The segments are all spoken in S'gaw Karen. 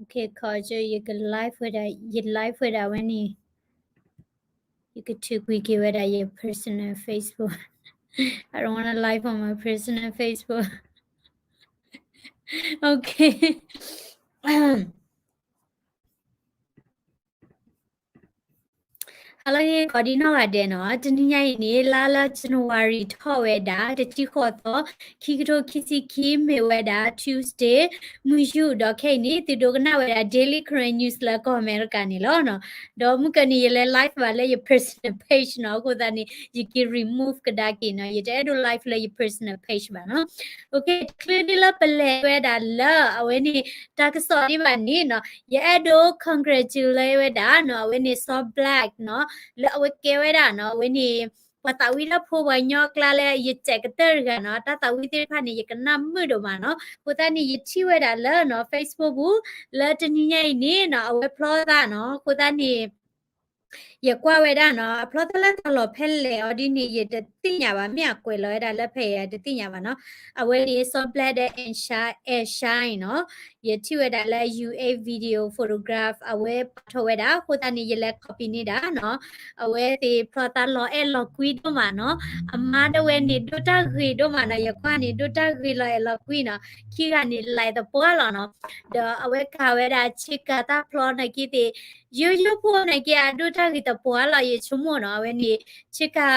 Okay, ခီကၠိ ယက live ဝဲဒၣ်, ယ live ဝဲဒၣ်ဝဲန့ၣ်, ယကထုးကွံာ်က့ၤဝဲဒၣ်ယ personal Facebook. I don't wanna live on my personal Facebook. Okay. Hello ကိးဒံနီၢ်ဂၤဒဲးနီၤ, တနံၤညါအံၤန့ၣ် လါလၢ January ထီၣ်ဝဲဒၣ် တဆံဃိးသီ, ခံကထိခံဆံခံ မ့ၢ်ဝဲဒၣ် Tuesday မုၢ်ယူၢ်, ဒီးခဲအံၤန့ၣ် သုဒိကနၣ်ဝဲဒၣ် Daily Karen News လၢကီၢ်အမဲရကၤန့ၣ်လီၤနီၤ. ဒီးမုၢ်ကနံၤယလဲၤ live ဘၣ်လၢယ personal page နီၤ, အဃိသတးန့ၣ် ယက့ၤ remove ကဒါက့ၤနီၤ, ယတအဲၣ်ဒိး live လၢယ personal page ဘၣ်နီၤ. Okay, တချုးဒ်လၢပလဲၤဝဲဒၣ်လၢ အဝဲန့ၣ် တၢ်ကစီၣ်ဒံးဘၣ်န့ၣ်နီၤ, ယအဲၣ်ဒိး congratulate ဝဲဒၣ်နီၤ, အဝဲန့ၣ် စီၤ Black နီၤ, လၢအဝဲကဲဝဲဒၣ်နီၤ, အဝဲန့ၣ် ပှၤသးဝံၣ်တၢ်ဖိ ပှၤကညီအကျါလၢယစဲးကတၢၢ်တဂၤနီၤ, တၢ်သးဝံၣ်သ့ၣ်တဖၣ်န့ၣ် ယကနၣ်မုာ်ဒိၣ်မးနီၤ. အဃိသတးန့ၣ် ယထံၣ်ဝဲဒၣ်လၢနီၤ Facebook ပူၤ လၢတနံၤညါအံၤန့ၣ်နီၤ, အဝဲဖျီသးနီၤ. အဃိသတးန့ၣ် ယကွၢ်ဝဲဒၣ်နီၤ, အဖျီသးလၢတၢ်လီၢ်ဖဲလဲၣ်အီၤဒ်န့ၣ် ယတသ့ၣ်ညါဘၣ်, မ့ၢ်အကွဲးလီၤဝဲဒၣ်လၢဖဲအံၤ ယတသ့ၣ်ညါဘၣ်နီၤ. အဝဲန့ၣ် စီၤ Black ဒီး Air Shine နီၤ, ယထံၣ်ဝဲဒၣ်လၢ ယူဢ့ video photograph အဝဲပာ်ထီၣ်ဝဲဒၣ်, အဃိသတးန့ၣ် ယလဲၤ copy န့ၢ်ဒၣ်နီၤ. အဝဲသ့ၣ်ဖျီသးလီၤအဲၣ်လီၤကွံဒိၣ်မးနီၤ. အမါဒၣ်ဝဲန့ၣ် ဒိၣ်တၢ်ဂ့ၤဒိၣ်မးနီၤ, ယကွၢ်န့ၣ် ဒိၣ်တၢ်ဂ့ၤလီၤအဲၣ်လီၤကွံနီၤ. ခံဂၤန့ၣ် like သပှၢ်လီၤနီၤ. ဒီးအဝဲကၤဝဲဒၣ် ဆ့ကၤတၢ်ဖျီနာ်က့သ့ၣ် ယိယိဖိနာ်က့ အဒိၣ်တၢ်ဂ့ၤသပှၢ်လီၤ, ယဆိကမိၣ်နီၤ. အဝဲန့ၣ် ဆ့ကၤ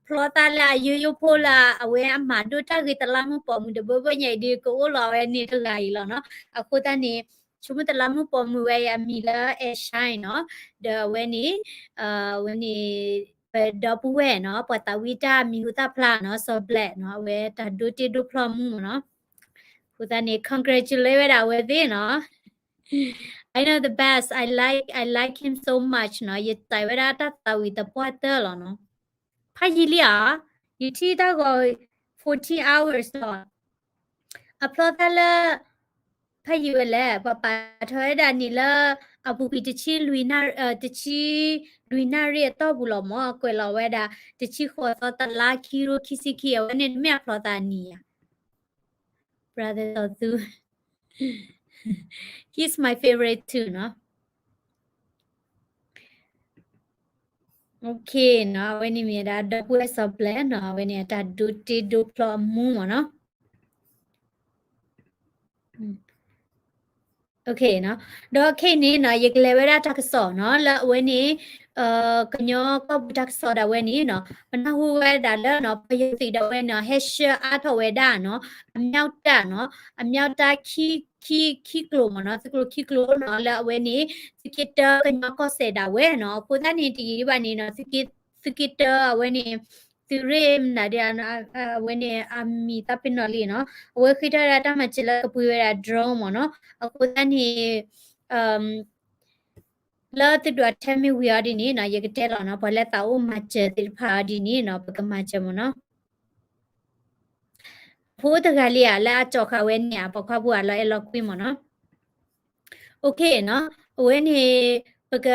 ဖျီသးလၢအယိယိဖိလၢ အဝဲအမၤဒိၣ်တၢ်ဂ့ၤတလးမုၢ်ပိာ်မုၣ်တဘိဘိညါအံၤဒီး ကအိၣ်လီၤအဝဲန့ၣ်တဂၤအံၤလီၤနီၤ. အဃိသတးန့ၣ် ဆိကမိၣ်တလးမုၢ်ပိာ်မုၣ်ဝဲအံၤအမံၤလၢ Air Shine နီၤ. ဒီးအဝဲန့ၣ် အဝဲန့ၣ် ပဒီပုၢ်ဝဲၢ်နီၤ, ပှၤသးဝံၣ်တၢ်မံၤဟူသၣ်ဖျါနီၤ, စီၤ Black နီၤ, အဝဲတၢ်ဒိတ့ဒိဖျီမူမ့ၢ်နီၤ. အဃိသတးန့ၣ် congratulate ဝဲဒၣ်အဝဲသ့ၣ်နီၤ. I know the best. I like, I like him so much နီၤ. ယစဲးဝဲဒၣ်တၢ်သးဝံၣ်သပှၢ်တၢၢ်လီၤနီၤ. ဖးယံာ်လံဧါ, ယထံၣ်တၢ်ဂီၤ fourteen hours လီၤ. အဖျီသးလၢ ဖးယံာ်ဝဲလဲၣ်, ပှၤပာ်ထီၣ်ဝဲဒၣ်န့ၣ်လၢ အပူၤကွံာ်တဆံလွံၢ်နၣ်, တဆံလွံၢ်နၣ်ရံၣ်အတီၢ်ပူၤလီၤမၢ်, ကွဲးလီၤဝဲဒၣ် တဆံဃိးသီ တလါ ခံကထိခံဆံခံ, အဝဲန့ၣ်တမ့ၢ်အဖျီသးနံၤဧါ. Brother စီၤသူ He's my favorite too နီၤ. Okay နီၤ, အဝဲန့ၣ်မ့ၢ်ဒၣ်ဒီပုၢ်ဝဲၢ်စီၤ Black နီၤ, အဝဲန့ၣ်အတၢ်ဒိတ့ဒိဖျီအမူမ့ၢ်နီၤ. Okay နီၤ, ဒီးခဲအံၤန့ၣ်နီၤ, ယကလဲၤဝဲဒၣ်တၢ်ကစီၣ်နီၤ, လၢအဝဲန့ၣ် ကညီကီၢ်ပူၤတၢ်ကစီၣ်ဒၣ်ဝဲန့ၣ်နီၤ, ပနၢ်ဟူဝဲဒၣ်လၢနီၤ, ပယီၤသုးဒၣ်ဝဲနီၤ, ဟဲဆှၢအါထီၣ်ဝဲဒၣ်နီၤ, အမြောက်တပ်နီၤ, အမြောက်တပ်ခံ, ခံ, ခံကျိၤမ့ၢ်နီၤ, သုးကျိၤခံကျိၤနီၤ, လၢအဝဲန့ၣ် သုးက့တၢကညီကီၢ်စဲၣ်ဒၣ်ဝဲနီၤ. အဃိသတးန့ၣ် တယံာ်ဒံးဘၣ်န့ၣ်နီၤ, သုးက့တၢအဝဲန့ၣ် သုးရ့ၣ်မနုၤဒၣ်, အဝဲန့ၣ်အမံၤသးပ့ၤနီၣ်လံနီၤ, အဝဲဃ့ထီၣ်ဝဲဒၣ်တၢ်မၤစၢၤလၢကပှ့ၤဝဲဒၣ် drone မ့ၢ်နီၤ. အဃိသတးန့ၣ် လၢသုဒွးထဲမ့ၢ်ဝံၤအီၤဒ်န့ၣ်နီၤ, ယကတဲလီၤနီၤ, ပှၤလၢသးအိၣ်မၤစၢၤသ့ၣ်တဖၣ်အီၤဒ်န့ၣ်နီၤ, ပကမၤစၢၤမ့ၢ်နီၤ. ဖိတဂၤလံဧါ, လၢအကၠီၤဃာ်ဝဲန့ၣ်ဧါ, ပိာ်ခွါဖိအလီၤအဲၣ်လီၤကွံမ့ၢ်နီၤ. Okay နီၤ, အဝဲန့ၣ် ပက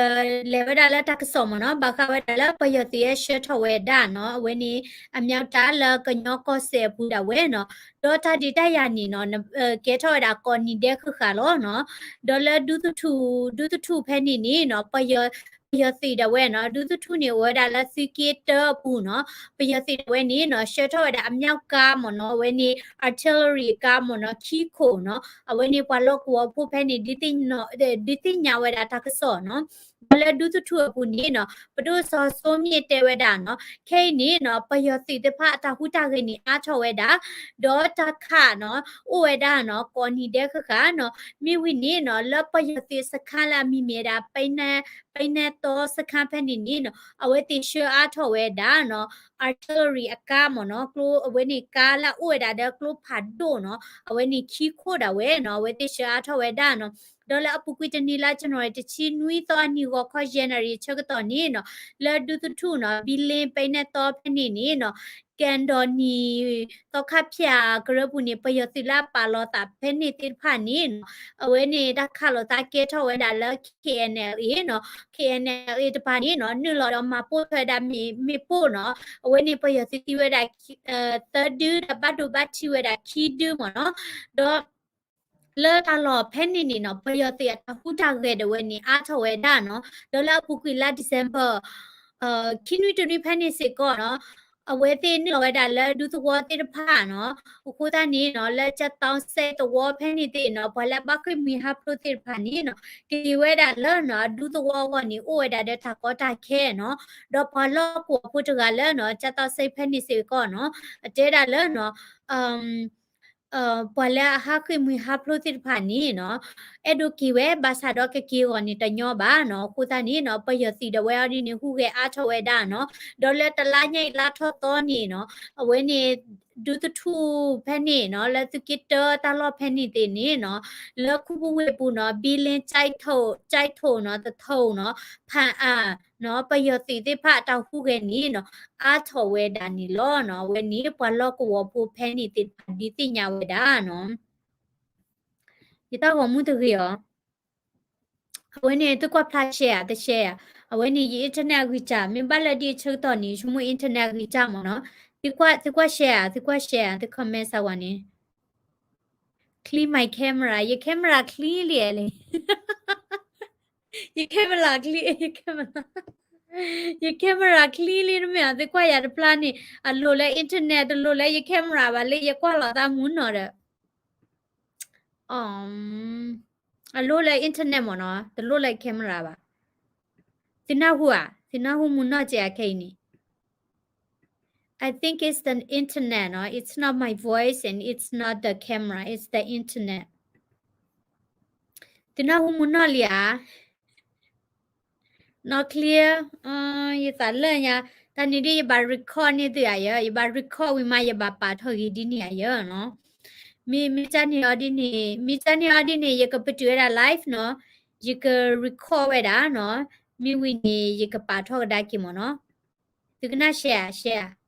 လဲၤဝဲဒၣ်လၢတၢ်ကစီၣ်မ့ၢ်နီၤ, ဘၣ်ဃးဝဲဒၣ်လၢပယီၤသုးဟဲဆှၢထီၣ်ဝဲဒၣ်နီၤ, အဝဲန့ၣ် အမြောက်တပ်လၢကညီကီၢ်စဲၣ်အပူၤဒၣ်ဝဲနီၤ, ဒီးတၢ်ဒုးတၢ်ယၤန့ၣ်နီၤ, ကဲထီၣ်ဝဲဒၣ်ကိးနံၤဒဲးဃၣ်ဃၣ်လီၤနီၤ, ဒီးလၢဒူသထူ, ဒူသထူဖဲန့ၣ်န့ၣ်နီၤ, ပယီၤသုးဒၣ်ဝဲနီၤ, ဒူသထူန့ၣ်အိၣ်ဝဲဒၣ်လၢသုးက့တၢအပူၤနီၤ, ပယီၤသုးဒၣ်ဝဲန့ၣ်နီၤ, ဆှၢထီၣ်ဝဲဒၣ်အမြောက်ကားမ့ၢ်နီၤ, အဝဲန့ၣ် artillery အကားမ့ၢ်နီၤ, ခံခိၣ်နီၤ, အဝဲန့ၣ်ပှၤလီၢ်ကဝီၤဖိဖဲန့ၣ် ဒုးသ့ၣ်ညါဝဲဒၣ်တၢ်ကစီၣ်နီၤ, ဒီးလၢဒူသထူအပူၤန့ၣ်နီၤ, ပဒိၣ်စီၤစိမၠ့ၣ်တဲဝဲဒၣ်နီၤ, ခဲအံၤန့ၣ်နီၤ, ပယီၤသုးသ့ၣ်တဖၣ်အတၢ်ဟူးတၢ်ဂဲၤန့ၣ် အါထီၣ်ဝဲဒၣ်, ဒီးတၢ်ခးနီၤ, အိၣ်ဝဲဒၣ်နီၤ, ကိးနံၤဒဲးဃၣ်ဃၣ်နီၤ, မ့ၢ်ဝံၤန့ၣ်နီၤ, လၢပယီၤသုးစခါလၢအမံၤမ့ၢ်ဝဲဒၣ် ပဲနဲတီစခါဖဲန့ၣ်န့ၣ်နီၤ, အဝဲသ့ၣ်ဆှၢအါထီၣ်ဝဲဒၣ်နီၤ, artillery အကားမ့ၢ်နီၤ, ကျိ အဝဲန့ၣ်ကားလၢအအိၣ်ဝဲဒၣ်ဒီးကျိဖးဒိၣ်နီၤ, အဝဲန့ၣ်ခံခိၣ်ဒၣ်ဝဲနီၤ, အဝဲသ့ၣ်ဆှၢအါထီၣ်ဝဲဒၣ်နီၤ, ဒီးလၢအပူၤကွံာ်တနံၤလါ January တဆံနွံသီအနံၤဂီၤခီယဲၢ်နၣ်ရံၣ်ဆၢကတီၢ်န့ၣ်နီၤ, လၢဒူသထူနီၤ, ဘံလ့ ပဲနဲတီဖဲန့ၣ်န့ၣ်နီၤ, ကၣ်ဒီနံၤ သီခါဖၠၣ်ကရၢပူၤန့ၣ် ပယီၤသုးလၢအပာ်လီၤသးဖဲန့ၣ်သ့ၣ်တဖၣ်န့ၣ်နီၤ, အဝဲန့ၣ်တၢ်ခးလိာ်သးကဲထီၣ်ဝဲဒၣ်လၢ KNLA နီၤ, KNLA တပၤန့ၣ်နီၤ, နုာ်လီၤဒီးမၤပိၢ်ထွဲဝဲဒၣ်မ့ၣ်ပိၢ်နီၤ, အဝဲန့ၣ်ပယီၤသုးသံဝဲဒၣ် သၢဒုဒီးဘၣ်ဒိဘၣ်ထံးဝဲဒၣ်ခံဒုမ့ၢ်နီၤ, ဒီး လၢတၢ်လီၢ်ဖဲန့ၣ်န့ၣ်နီၤ ပယီၤသုးအတၢ်ဟူးတၢ်ဂဲၤဒၣ်ဝဲန့ၣ် အါထီၣ်ဝဲဒၣ်နီၤ, ဒီးလၢအပူၤကွံာ်လါ December ခံနွံတနွံဖဲန့ၣ်စ့ၢ်ကီးနီၤ, အဝဲသ့ၣ်နုာ်လီၤဝဲဒၣ်လၢဒူသဝီသ့ၣ်တဖၣ်နီၤ, အဃိသတးန့ၣ်နီၤ လၢကၠၣ်သီစဲသဝီဖဲန့ၣ်သ့ၣ်နီၤ ပှၤလၢအဘၣ်ဃ့ၢ်မှံဟးဖျိးသ့ၣ်တဖၣ်န့ၣ်နီၤ က့ၤဝဲဒၣ်လၢနီၤ အဒူသဝီအဂီၢ်န့ၣ် အိၣ်ဝဲဒၣ်ဒီးတၢ်ကီတၢ်ခဲနီၤ, ဒီးပှၤလီၢ်ကဝီၤဖိတဂၤလၢနီၤ ကၠၣ်သီစဲဖဲန့ၣ်စ့ၢ်ကီးနီၤ အတဲဒၣ်လၢနီၤ ပှၤလၢအဟးဃ့ၢ်မှံဟးဖျိးသ့ၣ်တဖၣ်န့ၣ်နီၤ အဲၣ်ဒိးက့ၤဝဲ ဘၣ်ဆၣ်ဒီးကက့ၤအဂီၢ်န့ၣ်တညီဘၣ်နီၤ, အဃိသတးန့ၣ်နီၤ ပယီၤသုးဒီးဝဲအီၤဒ်န့ၣ် ဟူးဂဲၤအါထီၣ်ဝဲဒၣ်နီၤ, ဒီးလၢတလါညါအံၤလါထီၣ်သီန့ၣ်နီၤ အဝဲန့ၣ် ဒူသထူၣ်ဖဲန့ၣ်နီၤ လၢသုးက့တၢတၢ်လီၢ်ဖဲန့ၣ်သ့ၣ်န့ၣ်နီၤ လၢခူပူၤဝ့ၢ်ပူၤနီၤ ဘံလ့ ကၠဲးထိၣ်နီၤ သထိၣ်နီၤ ဖၣ်အၣ်နီၤ ပယီၤသုးသ့ၣ်တဖၣ်အတၢ်ဟူးဂဲၤန့ၣ်နီၤ အါထီၣ်ဝဲဒၣ်န့ၣ်လီၤနီၤ, အဝဲန့ၣ်ပှၤလီၢ်ကဝီၤဖိဖဲန့ၣ်သ့ၣ်တဖၣ်ဒုးသ့ၣ်ညါဝဲဒၣ်နီၤ ယတၢ်ဂီၤမူတဂ့ၤအီၤ, အဝဲန့ၣ်သုကွၢ်ဖျါ share တ share ဧါ, အဝဲန့ၣ်ယ internet အဂံၢ်စၢ် မ့ၢ်ဘၣ်လၢဒ်အဆၢကတီၢ်န့ၣ် ဆိကမိၣ် internet အဂံၢ်စၢ်မ့ၢ်နီၤ, သုကွၢ် သုကွၢ် share ဧါ, သုကွၢ် share ဧါ, သု comment စၢ်ဝဲန့ၣ် clean my camera, ယ camera clean လံဧါလံ ယ camera clean, ယ camera, ယ camera clean လံတမ့ၢ်ဧါ, သုကွၢ်ယၤတဖျါန့ၣ် အလိၤလၢ internet တလိၤလၢယ camera ဘၣ်လၢယကွၢ်လီၤသးမူနီၤဒီး အလိၤလၢ internet မ့ၢ်နီၤ, တလိၤလၢ camera ဘၣ်. သုနၢ်ဟူဧါ, သုနၢ်ဟူမူနီၢ်ကဲးဧါခဲအံၤန့ၣ် I think it's the internet, no? It's not my voice and it's not the camera, it's the internet. သုနၢ်ဟူမူနီၢ်လံဧါ. နီၢ် clear, ယသးလၢညါ, တၢ်န့ၣ်ဒ်ယဘၣ် record န့ၢ်သုဧါယဲ, ယဘၣ် record ဝံၤမး ယဘၣ်ပာ်ထီၣ်ဂ့ၤဒ်န့ၣ်ဧါယဲနီၤ. မ့ၢ် မ့ၢ်ကန့ၣ်အီၤဒ်န့ၣ်, မ့ၢ်ကန့ၣ်အီၤဒ်န့ၣ် ယကပတုာ်ဝဲဒၣ် live နီၤ, ယက record ဝဲဒၣ်နီၤ, မ့ၢ်ဝံၤန့ၣ် ယကပာ်ထီၣ်ကဒါက့ၤမ့ၢ်နီၤ. သုကနၣ် share ဧါ, share ဧါ.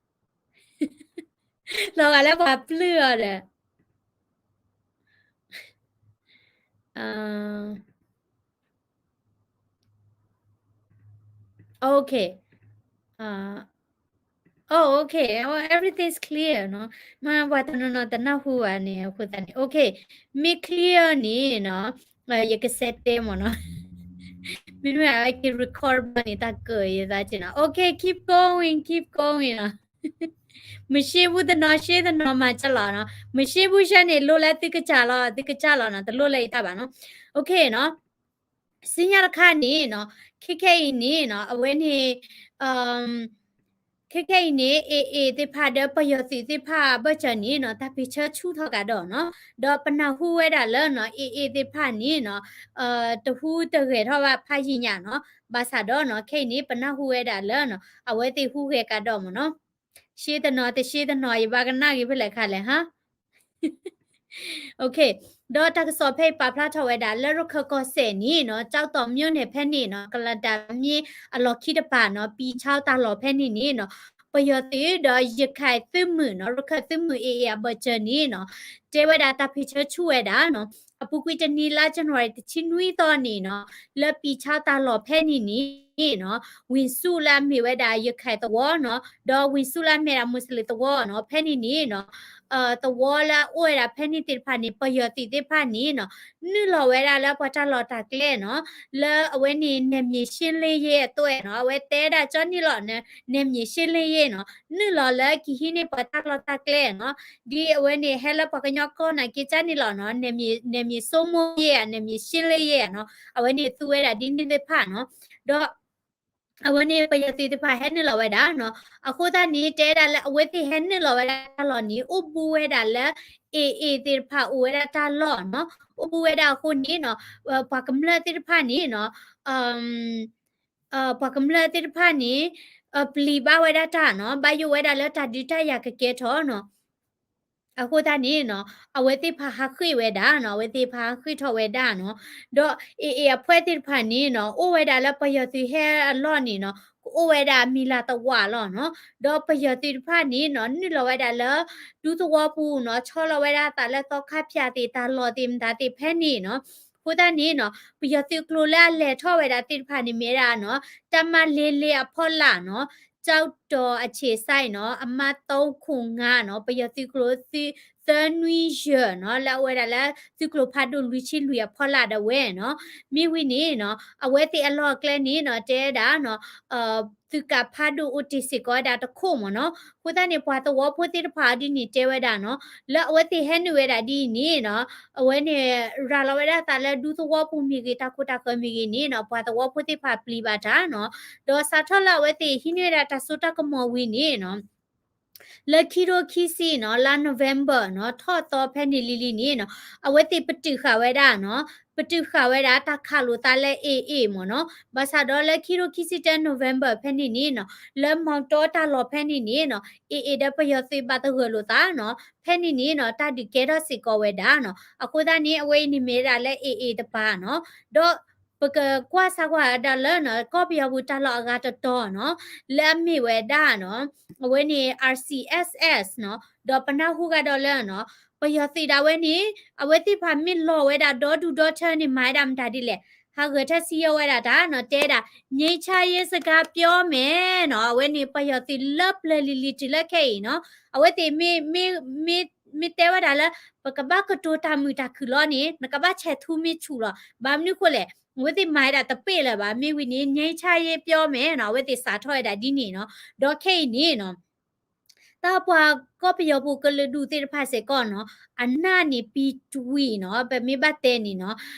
လီၤဂာ်လၢပှၤပျုၢ်အီၤဒီး Okay. Oh, okay. Oh, everything's clear နီၤ. မ့ၢ်ပှၤတနီၤနီၤတနၢ်ဟူဘၣ်န့ၣ် အဃိသတးန့ၣ် okay, မ့ၢ် clear န့ၣ်နီၤ, ယက set တဲမ့ၢ်နီၤ. မ့တမ့ၢ်အက့ၤ record ဘျီန့ၣ် တၢ်ကၢၣ်ယသးက့နီၤ. Okay, keep going, keep going နီၤ. မုၢ်ရှ့ဘူးတနီၤ ရှ့တနီၤမၤကလီၤနီၤ. မုၢ်ရှ့ဘူးရှဲန့ၣ် လိၣ်လၢသုကစၢ်လီၤ, သုကစၢ်လီၤနီၤ, တလိၣ်လၢယတၢ်ဘၣ်နီၤ. Okay နီၤ. စံညါတခါန့ၣ်နီၤ, ခဲခဲအံၤန့ၣ်နီၤ, အဝဲန့ၣ် ခဲခဲအံၤန့ၣ် AA သ့ၣ်တဖၣ်ဒီးပယီၤသုးသ့ၣ်တဖၣ်အဘၢၣ်စၢၤန့ၣ်နီၤ, တၢ်ပ့ၤဆၢဆူၣ်ထီၣ်ကဒီးနီၤ, ဒီးပနၢ်ဟူဝဲဒၣ်လၢနီၤ, AA သ့ၣ်တဖၣ်န့ၣ်နီၤ, တဟူးတဂဲၤထီၣ်ဘၣ်ဖးယံာ်ညါနီၤ, ဘၣ်ဆၣ်ဒီးနီၤ, ခဲအံၤန့ၣ် ပနၢ်ဟူဝဲဒၣ်လၢနီၤ, အဝဲသ့ၣ်ဟူးဂဲၤကဒီးမ့ၢ်နီၤ, ရှ့တနီၤ တရှ့တနီၤ ယဘၣ်ကနၣ်ဂ့ၤဖဲလဲၣ်ခါလဲၣ်ဟါ. Okay, ဒီးတၢ်ကစီၣ်ဖဲအံၤပာ်ဖျါထီၣ်ဝဲဒၣ် လၢရခၢၣ်ကီၢ်စဲၣ်န့ၣ်နီၤ, ကၠီတီၣ်မိန့ၣ်ဖဲန့ၣ်နီၤ, ကလၤတၢ်မ့ၢ်အလီၢ်ခံတပၤနီၤ, ပံာ်ဆါတၢ်လီၢ်ဖဲန့ၣ်န့ၣ်နီၤ, ပယီၤသုးဒီးရခၢၣ်သုးမုၢ်နီၤ, ရခၢၣ်သုးမုၢ် AA အဘၢၣ်စၢၤန့ၣ်နီၤ, တဲဝဲဒၣ်တၢ်ဖံးဆၢဆူၣ်ဝဲဒၣ်နီၤ, အပူၤကွံာ်တနံၤလါ January တဆံနွံသီန့ၣ်နီၤ, လၢပံာ်ဆါတၢ်လီၢ်ဖဲန့ၣ်န့ၣ်နီၤ, ဝံၤဆူၣ်လၢအမ့ၢ်ဝဲဒၣ်ရခၢၣ်သဝီနီၤ, ဒီးဝံၤဆူၣ်လၢအမ့ၢ်ဒၣ်မူစလ့ၣ်သဝီနီၤ, ဖဲန့ၣ်န့ၣ်နီၤ, သဝီလၢအအိၣ်ဝဲဒၣ်ဖဲန့ၣ်သ့ၣ်တဖၣ်န့ၣ် ပယီၤသုးသ့ၣ်တဖၣ်န့ၣ်နီၤ, နုာ်လီၤဝဲဒၣ်လၢပှၤတၢ်လီၢ်တၢ်ကျဲနီၤ, လၢအဝဲန့ၣ် နယ်မြေရှင်းလင်းရေး အသိးနီၤ, အဝဲတဲဒၣ်ကၠီန့ၣ်လီၤ, နယ်မြေရှင်းလင်းရေးနီၤ, နုာ်လီၤလၢကဟံးန့ၢ်ပှၤတၢ်လီၢ်တၢ်ကျဲနီၤ, ဒ်အဝဲန့ၣ်ဟဲလၢပှၤကညီကီၢ်နာ်က့ၤကၠီန့ၣ်လီၤနီၤ, နယ်မြေစိုးမိုးရေး နယ်မြေရှင်းလင်းရေးနီၤ, အဝဲန့ၣ်သူဝဲဒၣ်ဒ်န့ၣ်သ့ၣ်တဖၣ်နီၤ, ဒီး အဝဲန့ၣ်ပယီၤသုးသ့ၣ်တဖၣ်ဟဲနုာ်လီၤဝဲဒၣ်နီၤ, အဃိသတးန့ၣ် တဲဒၣ်လၢအဝဲသ့ၣ်ဟဲနုာ်လီၤဝဲဒၣ်တၢ်လီၢ်န့ၣ် အိၣ်ဘူးဝဲဒၣ်လၢ AA သ့ၣ်တဖၣ်အိၣ်ဝဲဒၣ်တၢ်လီၢ်နီၤ, အိၣ်ဘူးဝဲဒၣ်အဃိန့ၣ်နီၤ, ပှၤကမျၢၢ်သ့ၣ်တဖၣ်န့ၣ်နီၤ, ပှၤကမျၢၢ်သ့ၣ်တဖၣ်န့ၣ် ပျံၤဘၣ်ဝဲဒၣ်တၢ်နီၤ, ဘၣ်ယိၣ်ဝဲဒၣ်လၢတၢ်ဒုးတၢ်ယၤကကဲထီၣ်နီၤ, အဃိသတးန့ၣ်နီၤ, အဝဲသ့ၣ်တဖၣ်ဟးဃ့ၢ်ဝဲဒၣ်နီၤ, အဝဲသ့ၣ်တဖၣ်ဟးဃ့ၢ်ထီၣ်ဝဲဒၣ်နီၤ, ဒီး AA အဖွဲ့သ့ၣ်တဖၣ်န့ၣ်နီၤ, အိၣ်ဝဲဒၣ်လၢပယီၤသုးဟဲအလီၢ်န့ၣ်နီၤ, ကအိၣ်ဝဲဒၣ်မံၤလၤသဝးလီၤနီၤ, ဒီးပယီၤသုးတဖၣ်န့ၣ်နီၤ, နုာ်လီၤဝဲဒၣ်လၢ ဒူသဝီပူၤနီၤ, ဆီလီၤဝဲဒၣ်အသးလၢသီခါဖၠၣ်သ့ၣ် တၢ်လီၢ်သ့ၣ်မတၤသ့ၣ်ဖဲန့ၣ်နီၤ, အဃိသတးန့ၣ်နီၤ, ပယီၤသုးကျိၤလၢအလဲၤထီၣ်ဝဲဒၣ်သ့ၣ်တဖၣ်န့ၣ်မ့ၢ်ဝဲဒၣ်နီၤ, တပ်မ လေးလေး အဖီလာ်နီၤ, ကျောက်တော် အခြေစိုက်နီၤ, အမှတ် သုံးခုနစ်ငါးနီၤ, ပယီၤသုးကျိၤသုး သၢနွံယဲၢ်နီၤ လၢအဝဲဒၣ်လၢသုးကျိၤဖးဒိၣ်လွံၢ်ဆံလွံၢ်အဖီလာ်ဒၣ်ဝဲနီၤ. မ့ၢ်ဝံၤန့ၣ်နီၤ အဝဲသ့ၣ်အလီၢ်အကျဲန့ၣ်နီၤ တဲဝဲဒၣ်နီၤ သုးကးဖးဒိၣ်အိၣ်တ့ၢ်စ့ၢ်ကီးဝဲဒၣ်တခိၣ်မ့ၢ်နီၤ. အဃိသတးန့ၣ် ပှၤသဝီဖိသ့ၣ်တဖၣ်အီၤဒ်န့ၣ်တဲဝဲဒၣ်နီၤ လၢအဝဲသ့ၣ်ဟဲနုာ်ဝဲဒၣ်ဒ်အံၤန့ၣ်နီၤ အဝဲန့ၣ် ရၤလီၤဝဲဒၣ်သးလၢဒူသဝီပူၤမ့ၢ်ဂ့ၤ တၢ်ခိတၢ်ဃၢၤမ့ၢ်ဂ့ၤန့ၣ်နီၤ ပှၤသဝီဖိသ့ၣ်တဖၣ်ပျံၤဘၣ်တၢ်နီၤ. ဒီးစးထီၣ်လၢအဝဲသ့ၣ်ဟံးန့ၢ်ဝဲဒၣ်တၢ်စိတၢ်ကမီၤဝံၤန့ၣ်နီၤ လၢခံထိခံဆံနီၤ လါ November နီၤ ထီၣ်သီဖဲန့ၣ်လံၤလံၤန့ၣ်နီၤ အဝဲသ့ၣ်ပတုာ်ဃာ်ဝဲဒၣ်နီၤ ပတုာ်ဃာ်ဝဲဒၣ်တၢ်ခးလိာ်သးလၢ AA မ့ၢ်နီၤ. ဘၣ်ဆၣ်ဒီးလၢခံထိခံဆံတၢ November ဖဲန့ၣ်န့ၣ်နီၤ လၢမီၤတီတၢ်လီၢ်ဖဲန့ၣ်န့ၣ်နီၤ AA ဒီးပယီၤသုးဘၣ်သဂၢၢ်လိာ်သးနီၤ ဖဲန့ၣ်န့ၣ်နီၤ တၢ်ဒုးကဲထီၣ်စ့ၢ်ကီးဝဲဒၣ်နီၤ. အဃိသတးန့ၣ် အဝဲအံၤန့ၣ်မ့ၢ်ဝဲဒၣ်လၢ AA တပၤနီၤ. ဒီးပကကွၢ်စၢ်ကွၢ်ဒၣ်လၢနီၤ ကီၢ်ပယီၤပူၤတၢ်လီၢ်အဂၤတတီၤနီၤ လၢအမ့ၢ်ဝဲဒၣ်နီၤ အဝဲန့ၣ် RCSS နီၤ ဒီးပနၢ်ဟူဃာ်ဒီးလၢနီၤ ပယီၤသုးဒၣ်ဝဲန့ၣ် အဝဲသ့ၣ်တဖၣ်မ့ၢ်လီၤဝဲဒၣ်ဒီဒူၣ်ဒီထၢန့ၣ် မၤဝဲဒၣ်မတၤဒ်လဲၣ် ဟးဂဲၤထၢၣ်စံယီၢ်ဝဲဒၣ်တၢ်နီၤ တဲဒၣ် ငြိမ်းချမ်းရေးစကားပြောမယ်နီၤ. အဝဲန့ၣ်ပယီၤသုးလၢပျၢၤလံၤလံၤတုၤလၢခဲအံၤနီၤ အဝဲသ့ၣ်မ့ၢ် မ့ၢ်တဲဝဲဒၣ်လၢ ပကဘၣ်ကတိၤတၢ်မုာ်တၢ်ခုၣ်လီၤန့ၣ် နကဘၣ်ဆဲးထူမ့ၢ်ဆူၣ်လီၤ. ဘၣ်မနုၤဃိလဲၣ် အဝဲသ့ၣ်မၤဝဲဒၣ်တပ့ၢ်လၢၤဘၣ်. မ့ၢ်ဝံၤန့ၣ် ငြိမ်းချမ်းရေးပြောမယ်နီၤ အဝဲသ့ၣ်စးထီၣ်ဝဲဒၣ်ဒ်န့ၣ်နီၤ. ဒီးခဲအံၤန့ၣ်နီၤ တၢ်ပှၤကီၢ်ပယီၤပူၤကလုာ်ဒူၣ်သ့ၣ်တဖၣ်စ့ၢ်ကီးနီၤ အနၢ်န့ၣ်ပံတဝံၤနီၤ ပမ့ၢ်ဘၣ်တဲန့ၣ်နီၤ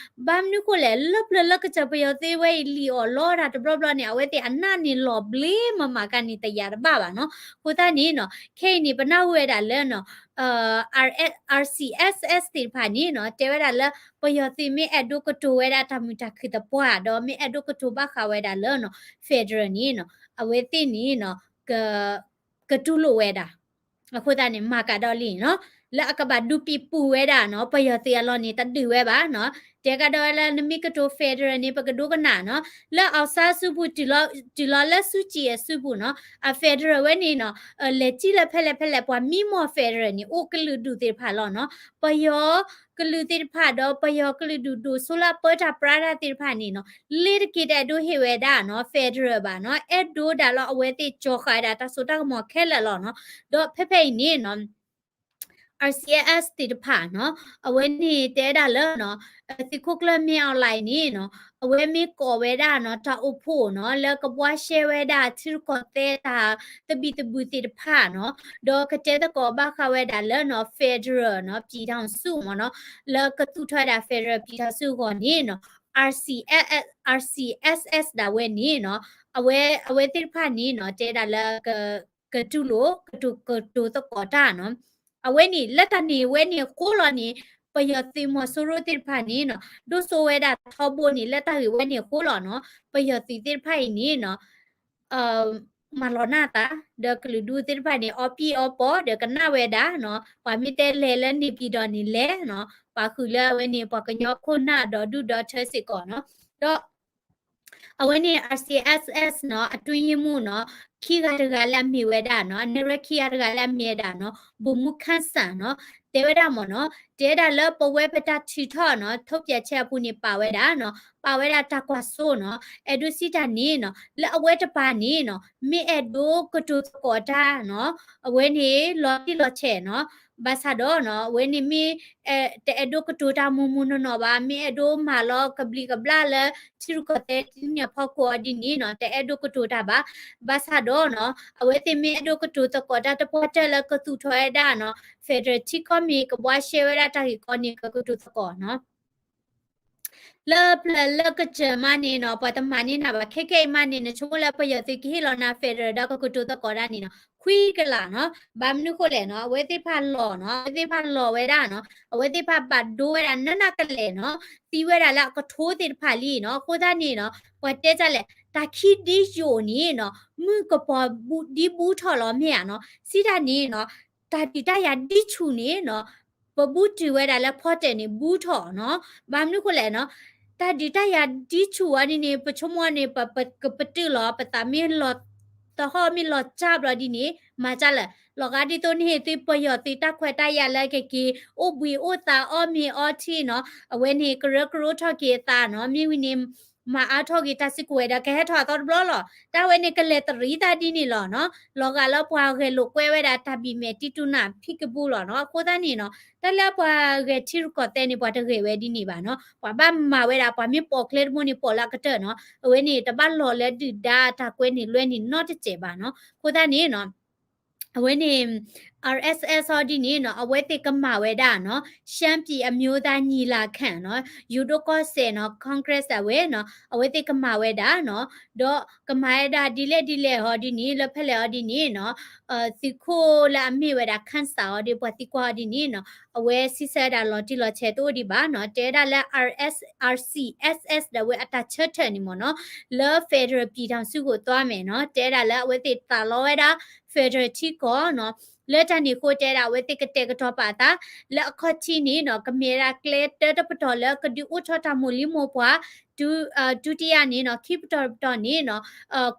ဘၣ်မနုၤဃိလဲၣ် လၢပျၢၤလၢကစၢၢ်ပယီၤသုးဝဲအံၤလံၣ်အီၣ်လီတၢ်တဘျီဘျီန့ၣ် အဝဲသ့ၣ်အနၢ်န့ၣ်လီၤဘျ့မမၤကန့ၣ်တယာ်တဘၣ်ဘၣ်နီၤ. အဃိသတးန့ၣ်နီၤ ခဲအံၤန့ၣ် ပနၢ်ဟူဝဲဒၣ်လၢနီၤ RCSS သ့ၣ်တဖၣ်န့ၣ်နီၤ တဲဝဲဒၣ်လၢ ပယီၤသုးမ့ၢ်အဲၣ်ဒိးကတိၤဝဲဒၣ်တၢ်မုာ်တၢ်ခုၣ်သပှၢ် ဒီးမ့ၢ်အဲၣ်ဒိးကတိၤဘၣ်ဃးဝဲဒၣ်လၢနီၤ federal န့ၣ်နီၤ အဝဲသ့ၣ်န့ၣ်နီၤ ကတူၢ်လိာ်ဝဲဒၣ် အဃိသတးန့ၣ် မၤကဒီးလံနီၤ လၢအကဘၣ်ဒုးပံးပူၤဝဲဒၣ်နီၤ ပယီၤသုးအလီၢ်န့ၣ် တဒုးဝဲဘၣ်နီၤ. တဲကဒီးဝဲလၢနမ့ၢ်ကတိၤ federal န့ၣ် ပကဒိကနၣ်နီၤ လၢ အောင်ဆန်းစုကြည် တုၤလီၤ လၢစုကြည်အစုပူၤနီၤ အ federal ဝဲန့ၣ်နီၤ လဲၤစံၣ်လၢဖဲလဲၣ်ဖဲလဲၣ် ပှၤမံမီၢ် federal န့ၣ် အိၣ်ကလုာ်ဒူၣ်သ့ၣ်တဖၣ်လီၤနီၤ. ပယီၤကလုာ်သ့ၣ်တဖၣ်ဒီး ပယီၤကလုာ်ဒူၣ်ဒိၣ်စိလၢအပၢတၢ်ပြးတၢ်သ့ၣ်တဖၣ်န့ၣ်နီၤ လ့ၤတက့ၤတအဲၣ်ဒိးဟ့ၣ်ဝဲဒၣ်နီၤ federal ဘၣ်နီၤ အဲၣ်ဒိးဒၣ်လီၤ အဝဲသ့ၣ်ကၠီၤဃာ်ဝဲဒၣ်တၢ်စိတၢ်ကမီၤခဲလၢာ်လီၤနီၤ. ဒီးဖဲဖဲအံၤန့ၣ်နီၤ RCSS သ့ၣ်တဖၣ်နီၤ အဝဲန့ၣ်တဲဒၣ်လၢနီၤ သုးခိၣ်ကျၢၢ်မ့ၢ် online န့ၣ်နီၤ အဝဲမ့ၢ်ကိးဝဲဒၣ်နီၤ တၢ်အိၣ်ဖှိၣ်နီၤ လၢကဘှါရှဲဝဲဒၣ်ထံရူၢ်ကီၢ်သဲးတၢ်သဘံၣ်သဘုၣ်သ့ၣ်တဖၣ်နီၤ ဒီးကတဲသကိးဘၣ်ဃးဝဲဒၣ်လၢနီၤ federal နီၤ ပြည်ထောင်စု မ့ၢ်နီၤ လၢကသူၣ်ထီၣ်ဝဲဒၣ် federal ပြည်ထောင်စု အဂီၢ်န့ၣ်နီၤ RCSS RCSS ဒၣ်ဝဲန့ၣ်နီၤ အဝဲ အဝဲသ့ၣ်တဖၣ်န့ၣ်နီၤ တဲဒၣ်လၢ ကတူၢ်လိာ် ကတိၤ ကတိၤသကိးတၢ်နီၤ. အဝဲန့ၣ် လၢတၢ်န့ၣ်ဝဲန့ၣ်အဃိလီၤန့ၣ် ပယီၤသုးမီၤစိရိၤသ့ၣ်တဖၣ်န့ၣ်နီၤ ဒိၣ်စိဝဲဒၣ်ထီဘိန့ၣ် လၢတၢ်ဂ့ၢ်ဝဲန့ၣ်အဃိလီၤနီၤ ပယီၤသုးသ့ၣ်တဖၣ်အံၤန့ၣ်နီၤ မၤလီၤနၢ်သး ဒီးကလုာ်ဒူၣ်သ့ၣ်တဖၣ်န့ၣ် အီပံၣ်အီပီၣ် ဒီးကနၣ်ဝဲဒၣ်နီၤ ပှၤမ့ၢ်တဲလဲၤလၢ နေပြည်တော် န့ၣ်လဲၤနီၤ ပာ်ဃုာ်လၢအဝဲန့ၣ် ပှၤကညီခိၣ်နၢ်ဒီဒူၣ်ဒီထၢစ့ၢ်ကီးနီၤ. ဒီး အဝဲန့ၣ် RCSS နီၤ အတွင်းရေးမှူးနီၤ ခံဂၤတဂၤလၢအမ့ၢ်ဝဲဒၣ်နီၤ အနဲၣ်ရွဲၣ်ခံဂၤတဂၤလၢအမ့ၢ်ဝဲဒၣ်နီၤ ဗိုလ်မှူးခမ်းစံ နီၤ တဲဝဲဒၣ်မ့ၢ်နီၤ တဲဝဲဒၣ်လၢပဝဲပတၢ်ထုးထီၣ်နီၤ ထုတ်ပြန်ချက် အပူၤန့ၣ် ပာ်ဝဲဒၣ်နီၤ ပာ်ဝဲဒၣ်တၢ်ကွၢ်စိနီၤ အဲၣ်ဒိးစံးတၢ်န့ၣ်နီၤ လၢအဝဲတပၤန့ၣ်နီၤ မ့ၢ်အဲၣ်ဒိးကတိၤသကိးတၢ်နီၤ အဝဲန့ၣ်လီၤတံၢ်လီၤဆဲးနီၤ ဘၣ်ဆၣ်ဒီးနီၤ အဝဲန့ၣ်မ့ၢ် တအဲၣ်ဒိးကတိၤတၢ်မူးမူးနီၢ်နီၢ်ဘၣ် မ့ၢ်အဲၣ်ဒိးမၤလီၤကဘျံးကဘျၣ်လၢ ထံရူၢ်ကီၢ်သဲးတနံၣ်အဖီခိၣ်အီၤဒ်န့ၣ်နီၤ တအဲၣ်ဒိးကတိၤတၢ်ဘၣ်. ဘၣ်ဆၣ်ဒီးနီၤ အဝဲသ့ၣ်မ့ၢ်အဲၣ်ဒိးကတိၤသကိးတၢ်တပှၢ်တၢၢ်လၢကသူၣ်ထီၣ်ဝဲဒၣ်နီၤ federal ထံကီၢ်မ့ၢ်ကဘှါရှဲဝဲဒၣ်တၢ်ဂ့ၢ်ကီန့ၣ် ကကတိၤသကိးနီၤ လၢပျၢၤလၢကစၢၢ်မးန့ၣ်နီၤ ပှၤတမၤန့ၢ်နၤဘၣ် ခဲကဲအံၤမးန့ၣ် နဆိကမိၣ်လၢပယီၤသုးကဟ့ၣ်လီၤနၤ federal ဒီးကကတိၤသကိးတၢ်န့ၣ်နီၤ ခွံကလးနီၤ ဘၣ်မနုၤဃိလဲၣ်နီၤ အဝဲသ့ၣ်တဖၣ်လီၤနီၤ အဝဲသ့ၣ်တဖၣ်လီၤဝဲဒၣ်နီၤ အဝဲသ့ၣ်တဖၣ်ဘၣ်ဒိဝဲဒၣ်နးနးကလဲာ်နီၤ သံဝဲဒၣ်လၢအကထိသ့ၣ်တဖၣ်လံနီၤ အဃိသတးန့ၣ်နီၤ ပှၤတဲတၢ်လဲၣ် တၢ်ခံဒ်ယိာ်န့ၣ်နီၤ မုၢ်ကပီၤဒ်ဘူးထီၣ်လီၤမ့ၢ်ဧါနီၤ စံးတၢ်န့ၣ်နီၤ တၢ်ဒုးတၢ်ယၤဒ်ဆူၣ်န့ၣ်နီၤ ပဘူးတုၤဝဲဒၣ်လၢဖီတဲာ်န့ၣ် ဘူးထီၣ်နီၤ ဘၣ်မနုၤဃိလဲၣ်နီၤ တၢ်ဒုးတၢ်ယၤဒ်ဆူၣ်အီၤန့ၣ်န့ၣ် ပဆိကမိၣ်န့ၣ် ပကပတုာ်လီၤ ပသးမ့ၢ်လီၤ သဟီၣ်မ့ၢ်လီၤစၢ်ဘျီဒ်န့ၣ် မၤစၢ်လၢာ် လီၤဂာ်ဒ်သိးန့ၣ် သုပယီၤသုးတၢ်ခွဲးတၢ်ယာ်လၢကက့ၤ အိၣ်ဘှံးအိၣ်သးအီၣ်မ့ၤအီထံနီၤ အဝဲန့ၣ်ကရၢကရိထီၣ်က့ၤအသးနီၤ မ့ၢ်ဝံၤန့ၣ် မၤအါထီၣ်က့ၤတၢ်စုကဝဲၤဒီးကဟဲထီၣ်အသီတဘျီလီၤ. တၢ်ဝဲန့ၣ်ကလဲၤတရံးသးဒ်န့ၣ်လီၤနီၤ. လီၤဂာ်လၢပှၤဂဲၤလိာ်ကွဲဝဲဒၣ်တၢ်ဘံၣ်မဲာ်တံတူနၢ်ဖံးကဘူလီၤနီၤ. အဃိသတးန့ၣ်နီၤ တၢ်လၢပှၤဂဲၤထံရူၢ်ကီၢ်သဲးန့ၣ် ပှၤတဂဲၤဝဲဒ်န့ၣ်ဘၣ်နီၤ. ပှၤဘၣ်မၤဝဲဒၣ် ပှၤမ့ၢ်ပိာ်ကျဲတဘိန့ၣ် ပိာ်လၢအကတၢၢ်နီၤ. အဝဲန့ၣ်တဘၣ်လီၤလၢဒုၣ်ဒါတၢ်ကွဲန့ၣ်လွဲန့ၣ်နီတစဲးဘၣ်နီၤ. အဃိသတးန့ၣ်နီၤ အဝဲန့ၣ် RSS အီၤဒ်န့ၣ်နီၤ အဝဲသ့ၣ်ကမၤဝဲဒၣ်နီၤ ရှမ်းပြည်အမျိုးသားညီလာခံနီၤ ယိၤဒိၣ်ကီၢ်စဲၣ်နီၤ Congress အဝဲနီၤ အဝဲသ့ၣ်ကမၤဝဲဒၣ်နီၤ ဒီးကမၤဝဲဒၣ်ဒ်လဲၣ်ဒ်လဲၣ်အီၤဒ်န့ၣ် လၢဖဲလဲၣ်အီၤဒ်န့ၣ်နီၤ သုးခိၣ်လၢအမ့ၢ်ဝဲဒၣ် ခၣ်စး အီၤဒီး ပှၤသံကွၢ်အီၤဒ်န့ၣ်နီၤ အဝဲစံးဆၢဝဲဒၣ်လီၤတံၢ်လီၤဆဲးတအိၣ်ဒံးဘၣ်နီၤ တဲဝဲဒၣ်လၢ RS RCSS ဒီးအဝဲအတၢ်ဆၢထၢၣ်န့ၣ်မ့ၢ်နီၤ လၢ federal ပြည်ထောင်စု ကအိၣ်သီမ့ၢ်နီၤ တဲဝဲဒၣ်လၢအဝဲသ့ၣ်သးလီဝဲဒၣ် federal ထံကီၢ်နီၤ လၢတၢ်န့ၣ်အဃိတဲဝဲဒၣ်အဝဲသ့ၣ်ကတဲာ်ကတီၤပာ်အသး လၢအခီၣ်ထံးန့ၣ်နီၤ ကမ့ၢ်ဝဲဒၣ်ကျဲတၢတပတီၢ်လၢကဒုးအိၣ်ထီၣ်တၢ်မိၢ်လံမိၢ်ပှၢ် ဒုတိယ န့ၣ်နီၤ ခံပတီၢ်တပတီၢ်န့ၣ်နီၤ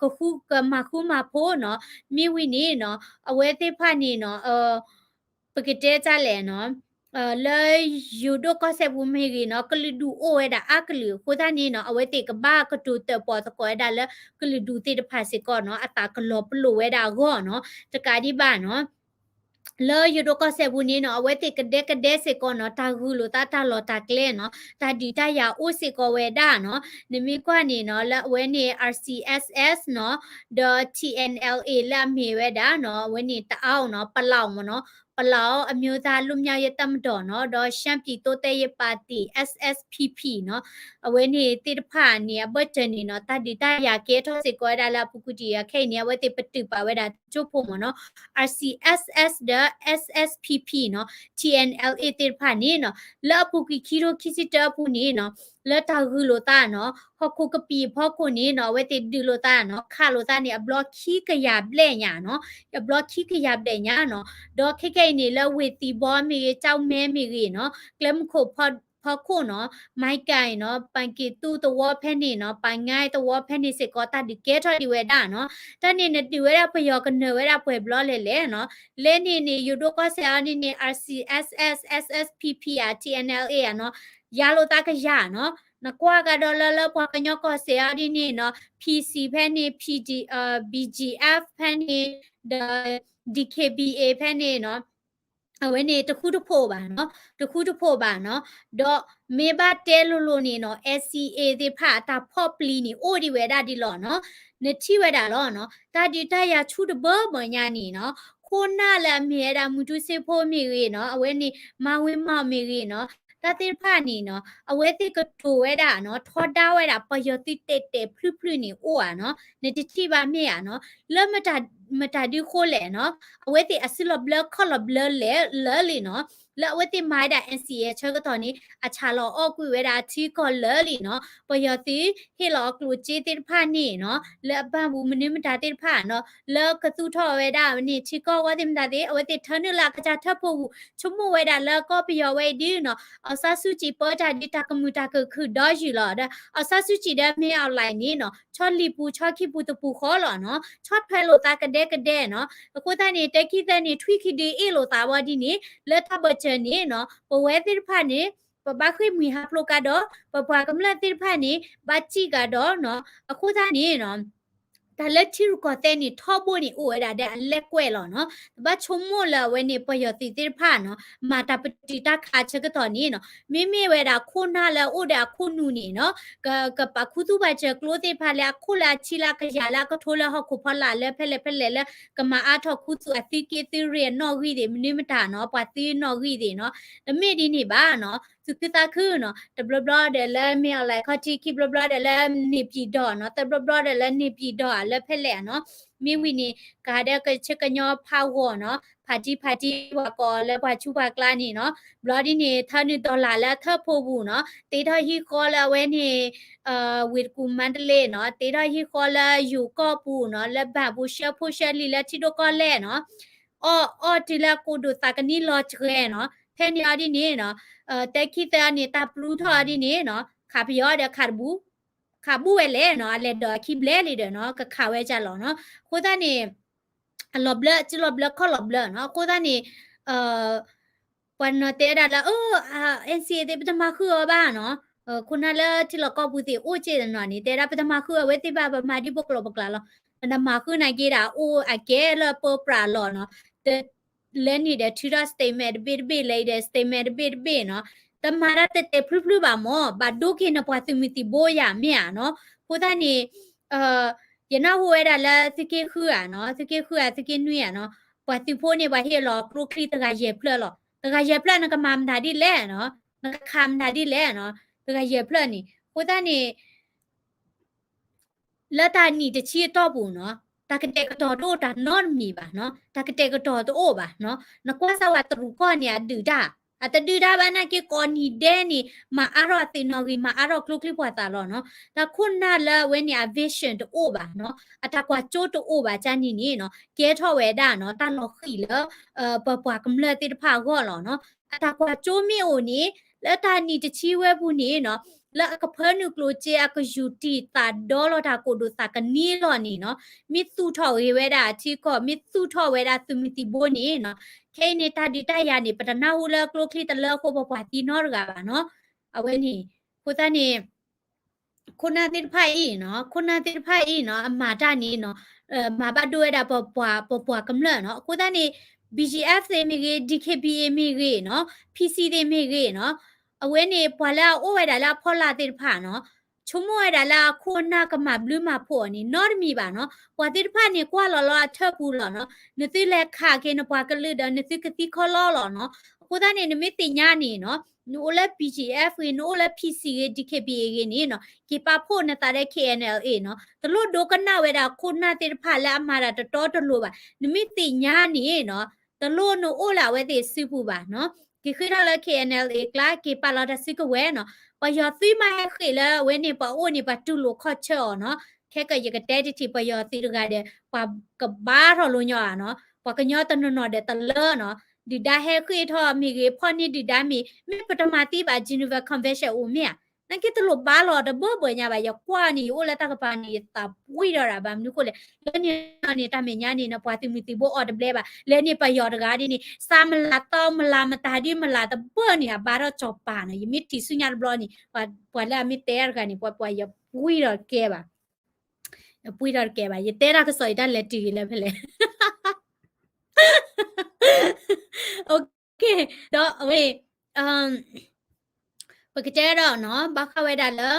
ကဃုကမၤဃူမၤဖိးနီၤ မ့ၢ်ဝံၤန့ၣ်နီၤ အဝဲသ့ၣ်တဖၣ်န့ၣ်နီၤ ပကတဲတၢ်လဲၣ်နီၤ လၢယိၤဒိၣ်ကီၢ်စဲၣ်ပူၤမ့ၢ်ဂ့ၤနီၤ ကလုာ်ဒူၣ်အိၣ်ဝဲဒၣ်အါကလုာ်အဃိသတးန့ၣ်နီၤ အဝဲသ့ၣ်ကဘၣ်ကတိၤတၢၣ်ပီၣ်သကိးဝဲဒၣ်လၢ ကလုာ်ဒူၣ်သ့ၣ်တဖၣ်စ့ၢ်ကီးနီၤ အသးကလီၤပလိာ်ဝဲဒၣ်အဂီၢ်နီၤ တကးဒံးဘၣ်နီၤ လၢယိၤဒိၣ်ကီၢ်စဲၣ်ပူၤန့ၣ်နီၤ အဝဲသ့ၣ်ကဒဲကဒဲစ့ၢ်ကီးနီၤ တၢ်ဂုာ်လိာ်သးတၢ်လီၢ်တၢ်ကျဲနီၤ တၢ်ဒုးတၢ်ယၤအိၣ်စ့ၢ်ကီးဝဲဒၣ်နီၤ နမ့ၢ်ကွၢ်န့ၣ်နီၤ လၢအဝဲန့ၣ် RCSS နီၤ ဒီး TNLA လၢအမ့ၢ်ဝဲဒၣ်နီၤ အဝဲန့ၣ်တအါအီၤနီၤ ပလီၢ်မ့ၢ်နီၤ ပလီၢ် အမျိုးသားလွတ်မြောက်ရေးတပ်မတော်နီၤ ဒီး ရှမ်းပြည်တိုးတက်ရေးပါတီ SSPP နီၤ အဝဲန့ၣ်သ့ၣ်တဖၣ်န့ၣ် အဘၢၣ်စၢၤန့ၣ်နီၤ တၢ်ဒုးတၢ်ယၤကဲထီၣ်စ့ၢ်ကီးဝဲဒၣ်လၢအပူၤကွံာ်တယၤခဲအံၤန့ၣ် အဝဲသ့ၣ်ပတုာ်ပာ်ဝဲဒၣ်တကၠိၢ်ဖိမ့ၢ်နီၤ RCSS ဒီး SSPP နီၤ TNLA သ့ၣ်တဖၣ်န့ၣ်နီၤ လၢအပူၤကွံာ်ခံထိခံဆံတၢအပူၤန့ၣ်နီၤ လၢတၢ်ဂုာ်လိာ်သးနီၤ ဟီၣ်ခိၣ်ကပံာ်အဖီခိၣ်န့ၣ်နီၤ အဝဲသ့ၣ်ဒုးလိာ်သးနီၤ ခးလိာ်သးန့ၣ် အဘျီခံကယၤဘျဲၣ်ညါနီၤ အဘျီခံကယၤဘျဲၣ်ညါနီၤ ဒီးခဲကနံၣ်အံၤန့ၣ် လၢဝ့ၢ်သံဘီမ့ၢ်ဂ့ၤ ကၠီမဲမ့ၢ်ဂ့ၤနီၤ ကျဲမုၢ်ခိၣ်ဖီခိၣ်နီၤ မၤကၤအံၤနီၤ ပၣ်က့ၤသူသဝီဖဲန့ၣ်နီၤ ပၣ်ငါသဝီဖဲန့ၣ်စ့ၢ်ကီး တၢ်ဒုးကဲထီၣ်ဒံးဝဲဒၣ်နီၤ တၢ်န့ၣ်နဒုးဝဲဒၣ်ပယီၤကနၢၤဝဲဒၣ်ပှဲၤဘျီလဲၣ်လဲၣ်နီၤ လဲန့ၣ်န့ၣ် ယိၤဒိၣ်ကီၢ်စဲၣ်အီၤဒ်န့ၣ် RCSS SSPP ဧါ TNLA ဧါနီၤ ယၤလိာ်သးကယၤနီၤ နကွၢ်ကဒီးလၢလၢပှၤကညီကီၢ်စဲၣ်အီၤဒ်န့ၣ်နီၤ PC ဖဲန့ၣ် PD BGF ဖဲန့ၣ် ဒီး DKBA ဖဲန့ၣ်နီၤ အဝဲန့ၣ်တဃူတဖိးဘၣ်နီၤ တဃူတဖိးဘၣ်နီၤ ဒီးမ့ၢ်ဘၣ်တဲလိၤလိၤန့ၣ်နီၤ NCA သ့ၣ်တဖၣ်အတၢ်ဖီၣ်ပျံၤန့ၣ် အိၣ်ဒံးဝဲဒၣ်ဒ်လီၤနီၤ နထံၣ်ဝဲဒၣ်လီၤနီၤ တၢ်ဒုးတၢ်ယၤဆူတဘၢဘၢညါန့ၣ်နီၤ ခိၣ်နၢ်လၢအမ့ၢ်ဝဲဒၣ်မူတူစ့ဖိမ့ၢ်ဂ့ၤနီၤ အဝဲန့ၣ် မၤဝ့ၤမီၢ်မ့ၢ်ဂ့ၤနီၤ တၢ်သ့ၣ်တဖၣ်န့ၣ်နီၤ အဝဲသ့ၣ်ကတိၤဝဲဒၣ်နီၤ ထီဒါဝဲဒၣ်ပယီၤသုးတဲာ်တဲာ်ဖျုးဖျုးန့ၣ်အိၣ်ဧါနီၤ နတထံၣ်ဘၣ်မ့ၢ်ဧါနီၤ လၢမတၤဒုဃိလဲၣ်နီၤ အဝဲသ့ၣ်အစုလီၤဘျၢခီၣ်လီၤဘျၢလဲၣ်လၢာ်လံနီၤ လၢအဝဲသ့ၣ်မၤဝဲဒၣ် NCA အဆၢကတီၢ်န့ၣ် အဆၣ်လီၤအီၣ်ကွံာ်ဝဲဒၣ်အထံကီၢ်လၢာ်လံနီၤ ပယီၤသုးဟ့ၣ်လီၤအကျိၣ်စ့သ့ၣ်တဖၣ်န့ၣ်နီၤ လၢအဘၣ်ပူၤမနုၤမတၤသ့ၣ်တဖၣ်နီၤ လၢကသူၣ်ထီၣ်ဝဲဒၣ်န့ၣ် ထံကီၢ်အဂီၢ်သ့ၣ်မတၤသ့ၣ် အဝဲသ့ၣ်ထၢနုာ်လၢအကစၢ်ထၢၣ်ဖိပူၤ ဆိကမိၣ်ဝဲဒၣ်လၢကီၢ်ပယီၤဝဲအံၤဒုနီၤ အောင်ဆန်းစုကြည် ပၢတၢ်ဒုးတၢ်ကမုာ်တၢ်ကခုၣ်ဒီယုၢ်လီၤဒီး အောင်ဆန်းစုကြည် ဒီးမ့ၢ်အီၤလဲၣ်န့ၣ်နီၤ ဆီလံာ်ပူၤဆီခံပူၤတပူၤဃီလီၤနီၤ ဆီထွဲလိာ်သးကဒဲကဒဲနီၤ အဃိသတးန့ၣ် တဲခံသၢန့ၣ် ထွံၣ်ခံဒုအ့ၣ်လိာ်သးဝဲဒ်န့ၣ် လၢတၢ်ဘၢၣ်စၢၤန့ၣ်နီၤ ပဝဲသ့ၣ်တဖၣ်န့ၣ် ပဘၣ်ဃ့ၢ်မှံဟးဖျိးကဒီး ပပှၤကမျၢၢ်သ့ၣ်တဖၣ်န့ၣ် ဘၣ်စံၣ်ကဒီးနီၤ အဃိသတးန့ၣ်နီၤ တၢ်လၢထံရူၢ်ကီၢ်သဲးန့ၣ် ထီဘိန့ၣ် အိၣ်ဝဲဒၣ်ဒီးအလဲၢ်ကွဲးလီၤနီၤ တဘၣ်ဆိကမိၣ်လၢအဝဲန့ၣ် ပယီၤသုးသ့ၣ်တဖၣ်နီၤ မၤတၢ်ပတုာ်တၢ်ခးအဆၢကတီၢ်န့ၣ်နီၤ မ့မ့ၢ်ဝဲဒၣ်ခိၣ်နၢ်လၢအအိၣ်ဒီးအခိၣ်နူာ်န့ၣ်နီၤ က ကပာ်ခူသူၣ်ပာ်စၢၤကျိသ့ၣ်တဖၣ်လၢအခိၣ်လၢအဆံလၢအကယၤလၢအကထိလၢဟီၣ်ခိၣ်ဖီလာ်လၢဖဲလဲၣ်ဖဲလဲၣ်လၢ ကမၤအါထီၣ်ခူသူၣ်အသုးက့သုးရ့ၣ်အနီၣ်ဂံၢ်သ့ၣ် မနုၤမတၤနီၤ ပှၤသုးနီၣ်ဂံၢ်သ့ၣ်နီၤ တမ့ၢ်ဒ်န့ၣ်ဘၣ်နီၤ သူၣ်ခုသးခုနီၤ တဘျီဘျီဒီးလၢမ့ၢ်အီၤလဲၣ်ခီၣ်ထံး ခံဘျီဘျီဒီးလၢန့ၣ်ပၠံၣ်ဒီးနီၤ သၢဘျီဘျီဒီးလၢန့ၣ်ပၠံၣ်ဒီးလၢဖဲလဲၣ်နီၤ မ့ၢ်ဝံၤန့ၣ် ကၤဒီးကဆှၢကညီဖးဂီၢ်နီၤ ဖးတံၢ်ဖးတံၢ်ပှၤကိးလၢပှၤဆူပှၤကျါန့ၣ်နီၤ ဘျီဒ်န့ၣ် ထၢနုာ်ဒီလၣ်လၢထၢၣ်ဖိပူၤနီၤ တ့ထီၣ်ဟံၣ်ဃီလၢအဝဲန့ၣ် ဝ့ၢ်တကူၣ်မါတလ့နီၤ တ့ထီၣ်ဟံၣ်ဃီလၢယိၤကီၢ်ပူၤနီၤ လၢဘၣ်ပူၤ ဆှၢဖိဆှၢလံာ်လၢထံဒိၣ်ကီၢ်လဲၢ်နီၤ အီၣ်အီၣ်တုၤလၢကိၣ်ဒိၣ်သးကနံလီၤစှဲနီၤ ဖဲန့ၣ်အီၤဒ်န့ၣ်နီၤ တဲခံသၢန့ၣ် တၢ်ပျူထီၣ်အီၤဒ်န့ၣ်နီၤ ခးပယီၤဒီးခးတဘူ ခးဘူဝဲလဲၣ်နီၤ အလဲၤဒီးအခံဘျဲၣ်လံဒီးနီၤ ကခးဝဲဒ်လဲၣ်နီၤ အဃိသတးန့ၣ် အလီၤဘျၢ စုလီၤဘျၢခီၣ်လီၤဘျၢနီၤ အဃိသတးန့ၣ် ပှၤနီၤတဲဝဲဒၣ်လၢ အ NCA သ့ၣ် ပတမၤဃုာ်အီၤဘၣ်နီၤ ခိၣ်နၢ်လၢထံလီၢ်ကီၢ်ပူၤသ့ၣ်အိၣ်က့ၢ်နီၤန့ၣ် တဲဒၣ်ပတမၤဃုာ်အဝဲသ့ၣ်ဘၣ် ပမၤဒ်ပကျိာ်ပကျါလီၤ. နမၤဃုာ်နာ်က့ဒၣ် အိၣ်အကဲလၢပၢပြးလီၤနီၤ. လၢန့ၣ်ဒီးထုးထီၣ် statement တဘ့ၣ်တဘ့ၣ် လၢအံၤဒီး statement တဘ့ၣ်တဘ့ၣ်နီၤ. တမၤတၢ်တဲာ်တဲာ်ဖျုဖျုဘၣ်မၢ် ဘၣ်ဒိက့ၤနပှၤသုးမုၢ်သံၣ်ဘိယၤမ့ၢ်ဧါနီၤ. အဃိသတးန့ၣ် ယနၢ်ဟူဝဲဒၣ်လၢသုးက့ဃုဧါနီၤ, သုးက့ဃုဧါ သုးက့နွံဧါနီၤ, ပှၤသုးဖိန့ၣ် ပှၤဟ့ၣ်လီၤကျိချံတဂၤယဲၢ်ဖျၢၣ်လီၤ. တဂၤယဲၢ်ဖျၢၣ် နကမၤမတၤဒ်လဲၣ်နီၤ, နကခးမတၤဒ်လဲၣ်နီၤ, တဂၤယဲၢ်ဖျၢၣ်န့ၣ်. အဃိသတးန့ၣ် လၢတၢ်နံၣ်တဆံအတီၢ်ပူၤနီၤ, တၢ်ကတဲာ်ကတီၤတအိၣ်တၢ်နီတမံၤဘၣ်နီၤ, တၢ်ကတဲာ်ကတီၤတအိၣ်ဘၣ်နီၤ. နကွၢ်စၢ်ဝဲတရူးကီၢ်န့ၣ် အဒုးတၢ်, အတဒုးတၢ်ဘၣ်နာ်က့ ကိးနံၤဒဲးန့ၣ် မၤအါထီၣ်အသးနီၣ်ဂံၢ် မၤအါထီၣ်ကျိချံပှၤသးလီၤနီၤ. တၢ်ခိၣ်နၢ်လၢအဝဲန့ၣ် အ vision တအိၣ်ဘၣ်နီၤ, အတၢ်ကွၢ်စိတအိၣ်ဘၣ်ကန့ၣ်န့ၣ်နီၤ, ကဲထီၣ်ဝဲဒၣ်နီၤ တၢ်လီၤဃံၤလၢ ပပှၤကမျၢၢ်သ့ၣ်တဖၣ်အဂီၢ်လီၤနီၤ. အတၢ်ကွၢ်စိမ့ၢ်အိၣ်န့ၣ် လၢတၢ်နံၣ်တဆံဝဲပူၤန့ၣ်နီၤ, လၢအကဖၢနုာ်ကျိၣ်စ့ အကယူၤတံၢ်သးဒီလီၤတၢ်ကိၢ်ဒိၣ်သးကန့ၢ်လီၤန့ၣ်နီၤ, မ့ၢ်သူၣ်ထီၣ်ဂ့ၤဝဲဒၣ်အထံကီၢ် မ့ၢ်သူၣ်ထီၣ်ဝဲဒၣ်သုးမုၢ်သံၣ်ဘိန့ၣ်နီၤ, ခဲအံၤန့ၣ် တၢ်ဒုးတၢ်ယၤန့ၣ် ပတနၢ်ဟူလၢကျိချံတလၢအဃိ ပပှၤသံနီတဂၤဘၣ်နီၤ. အဝဲန့ၣ် အဃိသတးန့ၣ် ခိၣ်နၢ်သ့ၣ်တဖၣ်အံၤနီၤ, ခိၣ်နၢ်သ့ၣ်တဖၣ်အံၤနီၤ အမၤတၢ်န့ၣ်နီၤ, မၤဘၣ်ဒိဝဲဒၣ်ပပှၤ ပပှၤကမျၢၢ်နီၤ. အဃိသတးန့ၣ် BGF သ့ၣ်မ့ၢ်ဂ့ၤ, DKBA မ့ၢ်ဂ့ၤနီၤ, PC သ့ၣ်မ့ၢ်ဂ့ၤနီၤ, အဝဲန့ၣ် ပှၤလၢအအိၣ်ဝဲဒၣ်လၢအဖီလာ်သ့ၣ်တဖၣ်နီၤ, ဆိကမိၣ်ဝဲဒၣ်လၢအခိၣ်အနၢ်ကမၤဘျုးမၤဖှိၣ်အီၤန့ၣ် နီတမံၤဘၣ်နီၤ. ပှၤသ့ၣ်တဖၣ်န့ၣ် ကွၢ်လီၤလီၤအထၢၣ်ပူၤလီၤနီၤ. နသုလဲၤခးက့ၤနပှၤကလုာ်ဒီး နသုကသံခီလီလီၤနီၤ. အဃိသတးန့ၣ် နမ့ၢ်သ့ၣ်ညါန့ၣ်နီၤ, နအိၣ်လၢ BGF ဂ့ၤ, နအိၣ်လၢ PC ဂ့ၤ, DKBA ဂ့ၤန့ၣ်နီၤ, က့ၤပာ်ဖှိၣ်နသးဒီး KNLA နီၤ. တလိၣ်ဒိကနၣ်ဝဲဒၣ်ခိၣ်နၢ်သ့ၣ်တဖၣ်လၢအမၤတၢ်တတီတလိၤဘၣ်. နမ့ၢ်သ့ၣ်ညါန့ၣ်နီၤ, တလိၣ်နအိၣ်လၢအဝဲသ့ၣ်စုပူၤဘၣ်နီၤ. က့ၤဃ့ထီၣ်လၢ KNLA ကျါ က့ၤပာ်လီၤတၢ်စုကဝဲၤနီၤ. ပယီၤသုးမးဟဲဃ့ၢ်လၢအဝဲန့ၣ် ပှၤအိၣ်န့ၣ် ပှၤတူၢ်လိာ်ခီၣ်ဆၢအီၤနီၤ. ခဲကယကတဲတထံၣ် ပယီၤသုးတဂၤဒီး ပှၤကဘါထီၣ်လိၤညီဧါနီၤ. ပှၤကညီတနီၤနီၤဒီးတလၢနီၤ. ဒုၣ်ဒါဟဲဃ့ၢ်ထီၣ်မ့ၢ်ဂ့ၤ, ဖီၣ်န့ၢ်ဒုၣ်ဒါမ့ၢ်, မ့ၢ်ပတမၤသံဘၣ် Geneva Convention အိၣ်မ့ၢ်ဧါ. နာ်က့တလိၣ်ဘါလီၤတဘၢဘၢညါဘၣ်. ယကွၢ်န့ၣ် ယအိၣ်လၢတၢ်ကပၤန့ၣ် ယသးပှံၢ်ထီၣ်ဒၣ်ဘၣ်. မနုၤဃိလဲၣ်, လၢန့ၣ်န့ၣ် တၢ်မဲာ်ညါန့ၣ်နီၤ ပှၤသုးမုၢ်သံၣ်ဘိအီၤတဘျဲဘၣ်. လၢန့ၣ်ပယီၤတဂၤဒ်န့ၣ် စးမလၤသီမလၤမတၤဒ်မလၤတဘၢန့ၣ် အဘါထီၣ်စီၤပၤနီၤ. ယမ့ၢ်ထံၣ်ဆူညါတဘျီန့ၣ် ပှၤလၢအမ့ၢ်တဲတဂၤန့ၣ် ပှၤ ပှၤယပှံၢ်ထီၣ်တကဲဘၣ်. ယပှံၢ်ထီၣ်တကဲဘၣ်. ယတဲတၢ်ကစီၣ်အံၤတၢ်လဲၤတုၤဂ့ၤလၢဖဲလဲၣ်. ဒီးအဝဲ ပကတဲဒီးနီၤ ဘၣ်ဃးဝဲဒၣ်လၢ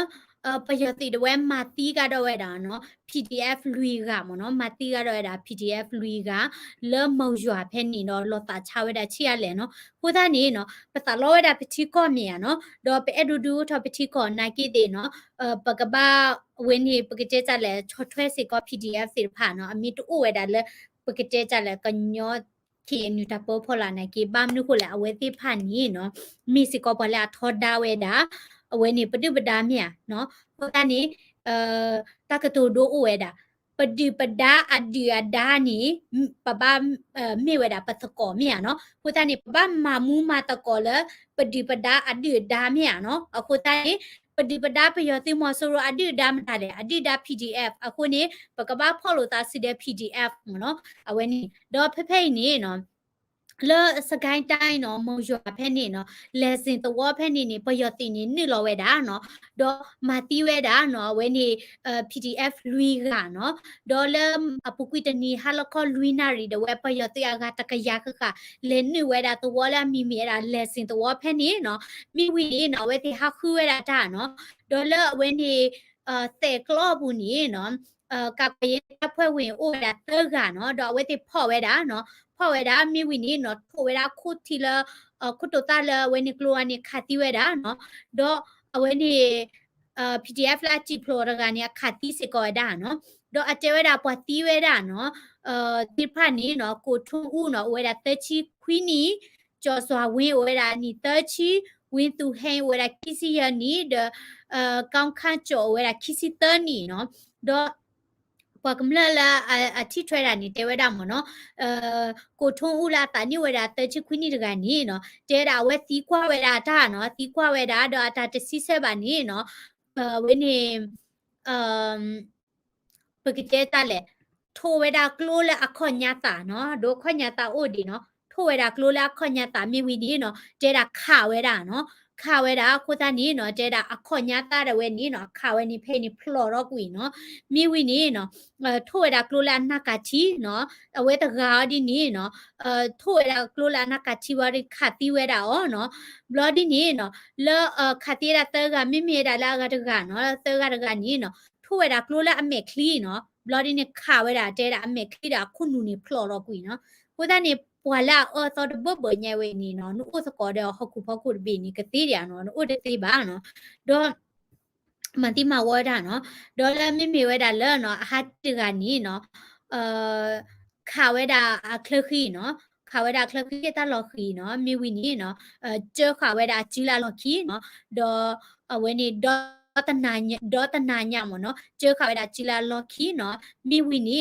ပယီၤသုးဒၣ်ဝဲမၤသံကဒီးဝဲဒၣ်နီၤ PDF လွံၢ်ဂၤမ့ၢ်နီၤ, မၤသံကဒီးဝဲဒၣ် PDF လွံၢ်ဂၤ လၢမုၢ်ယွၤဖဲန့ၣ်ဒီး လီၤသးဆါဝဲဒၣ်ဆံးအါလဲၣ်နီၤ. အဃိသတးန့ၣ်နီၤ ပသးလီဝဲဒၣ်ပထံကီၢ်မ့ၢ်ဧါနီၤ, ဒီးပအဲၣ်ဒိးဒုးအိၣ်ထီၣ်ပထံကီၢ်နာ်က့သ့ၣ်နီၤ, ပကဘၣ် အဝဲန့ၣ် ပကတဲတၢ်လဲၣ် ဆီၣ်ထွဲစ့ၢ်ကီး PDF သ့ၣ်တဖၣ်နီၤ, အမ့ၢ်တအိၣ်ဝဲဒၣ်လၢ ပကတဲတၢ်လဲၣ် ကညီ KNU တၢ်ပၢဖီလာ်နာ်က့ ဘၣ်မနုၤဃိလဲၣ် အဝဲသ့ၣ်တဖၣ်န့ၣ်နီၤ မ့ၢ်စ့ၢ်ကီးပှၤလၢအထီဒါဝဲဒၣ် အဝဲန့ၣ် ပဒုၣ်ပဒါမ့ၢ်ဧါနီၤ. အဃိသတးန့ၣ် တၢ်ကတိၤဒိအိၣ်ဝဲဒၣ် ပဒုၣ်ပဒါအဒုၣ်အဒါန့ၣ် ပဘၣ် မ့ၢ်ဝဲဒၣ်ပသကိးမ့ၢ်ဧါနီၤ. အဃိသတးန့ၣ် ပဘၣ်မၤမူမၤသကိးလၢ ပဒုၣ်ပဒါအဒုၣ်အဒါမ့ၢ်ဧါနီၤ. အဃိသတးန့ၣ် ပဒုၣ်ပဒါပယီၤသုးမီၤစိရိၤအဒုၣ်အဒါမတၤလဲၣ်, အဒုၣ်အဒါ PDF အဃိန့ၣ် ပကဘၣ်ဖီၣ်လိာ်သးစုဒီး PDF မ့ၢ်နီၤ. အဝဲန့ၣ် ဒီးဖဲဖဲအံၤန့ၣ်နီၤ လၢစကဲတၢ်နီၤ မုၢ်ယွၤဖဲန့ၣ်နီၤ လဲၤစ့ၣ်သဝီဖဲန့ၣ်န့ၣ် ပယီၤသုးန့ၣ် နုာ်လီၤဝဲဒၣ်နီၤ, ဒီးမၤသံဝဲဒၣ်နီၤ အဝဲန့ၣ် PDF လွံၢ်ဂၤနီၤ, ဒီးလၢအပူၤကွံာ်တနံၤ ဟါလီၤခီလွံၢ်နၣ်ရံၣ် ဒီးဝဲပယီၤသုးအဂၤတကယၤဃၣ်ဃၣ် လဲၤနုာ်ဝဲဒၣ်သဝီလၢအမံၤမ့ၢ်ဝဲဒၣ် လဲၤစ့ၣ်သဝီဖဲန့ၣ်နီၤ, မ့ၢ်ဝံၤန့ၣ်နီၤ အဝဲသ့ၣ်ဟးဃုဝဲဒၣ်တၢ်နီၤ, ဒီးလၢအဝဲန့ၣ် သဲးကျီအပူၤန့ၣ်နီၤ ကာကွယ်ရေးတပ်ဖွဲ့ဝင် အိၣ်ဝဲဒၣ်သၢဂၤနီၤ, ဒီးအဝဲသ့ၣ်ဖီၣ်ဝဲဒၣ်နီၤ, ဖီၣ်ဝဲဒၣ် မ့ၢ်ဝံၤန့ၣ်နီၤ ထိးဝဲဒၣ်ခိၣ်ထံလၢ ခိၣ်တိာ်သၣ်လၢအဝဲန့ၣ်ကျိန့ၣ် ခးသံဝဲဒၣ်နီၤ, ဒီးအဝဲန့ၣ် PDF လၢအစံၣ်ဖျိးတဂၤန့ၣ် အခးသံစ့ၢ်ကီးဝဲဒၣ်နီၤ, ဒီးအတဲဝဲဒၣ်ပှၤသံဝဲဒၣ်နီၤ သ့ၣ်တဖၣ်န့ၣ်နီၤ ကိုထွန်းဦးနီၤ အိၣ်ဝဲဒၣ်သၢဆံခွံနံၣ်, ကျော်စွာဝင်း အိၣ်ဝဲဒၣ်နံၣ်သၢဆံ, ဝင်းသူဟဲအိၣ်ဝဲဒၣ်ခံဆံယဲၢ်နံၣ်, ဒီး ကောင်းခန့်ကျော် အိၣ်ဝဲဒၣ်ခံဆံသၢနံၣ်နီၤ, ဒီး ပှၤကမျၢၢ်လၢအထံၣ်ထွဲဒၣ်န့ၣ် တဲဝဲဒၣ်မ့ၢ်နီၤ, ကိုထွန်းဦးလၢအသးနံၣ်အိၣ်ဝဲဒၣ်သၢဆံခွံနံၣ်တဂၤန့ၣ်နီၤ တဲဝဲဒၣ်အဝဲသံကွၢ်ဝဲဒၣ်တၢ်နီၤ, သံကွၢ်ဝဲဒၣ် ဒီးအတၢ်တဆံဆဲဘၣ်န့ၣ်နီၤ, အဝဲန့ၣ် ပကတဲတၢ်လဲၣ်, ထိးဝဲဒၣ်ကျိလၢအခီၣ်ညါသးနီၤ, ဒီးအခီၣ်ညါသးအိၣ်ဒံးနီၤ, ထိးဝဲဒၣ်ကျိလၢအခီၣ်ညါသးမ့ၢ်ဝံၤန့ၣ်နီၤ တဲဒၣ်ခးဝဲဒၣ်နီၤ, ခးဝဲဒၣ်အဃိသတးန့ၣ်နီၤ တဲဒၣ်အခီၣ်ညါသးဒၣ်ဝဲန့ၣ်နီၤ ခးဝဲန့ၣ်ဖဲန့ၣ်ဖျိးထီၣ်ကွံာ်နီၤ, မ့ၢ်ဝံၤန့ၣ်နီၤ ထိၣ်ဝဲဒၣ်ကျိလၢအနၢ်ကၤထံနီၤ, အဝဲတဂၤအီၤဒ်န့ၣ်နီၤ ထိၣ်ဝဲဒၣ်ကျိလၢအနၢ်ကၤထံဝံၤဒီးခးသံဝဲဒၣ်အီၤနီၤ, ဘျီဒ်န့ၣ်နီၤ လၢခးသံဝဲဒၣ်သၢဂၤ မ့မ့ၢ်ဝဲဒၣ်လၢအဂၤတဂၤနီၤ သၢဂၤတဂၤန့ၣ်နီၤ ထိၣ်ဝဲဒၣ်ကျိလၢအမဲာ်ချံနီၤ, ဘျီဒ်န့ၣ်ခးဝဲဒၣ်တဲဒၣ်အမဲာ်ချံဒီးအခိၣ်နူာ်န့ၣ်ဖျိးထီၣ်ကွံာ်နီၤ, အဃိသတးန့ၣ် ပှၤလၢအအၢသီတဘၢဘၢညါဝဲန့ၣ်နီၤ နအိၣ်သကိးဒီးဟီၣ်ခိၣ်ဖီခိၣ်တဘ့ၣ်န့ၣ် ကသ့ဒံးဧါနီၤ နအိၣ်တသ့ဘၣ်နီၤ, ဒီး မၤသံမၤဝီဝဲဒၣ်နီၤ, ဒီးလၢမ့မ့ၢ်ဝဲဒၣ်လၢနီၤ အဟးတဂၤန့ၣ်နီၤ ခးဝဲဒၣ်အချၢဃံနီၤ, ခးဝဲဒၣ်အချၢဃံအတၢ်လီၤဃံၤနီၤ, မ့ၢ်ဝံၤန့ၣ်နီၤ ကၢဃာ်ဝဲဒၣ်အစုလၢအလီၢ်ခံနီၤ, ဒီးအဝဲန့ၣ် ဒီတနၤညါမ့ၢ်နီၤ ကၢဃာ်ဝဲဒၣ်အစုလၢအလီၢ်ခံနီၤ, မ့ၢ်ဝံၤန့ၣ်နီၤ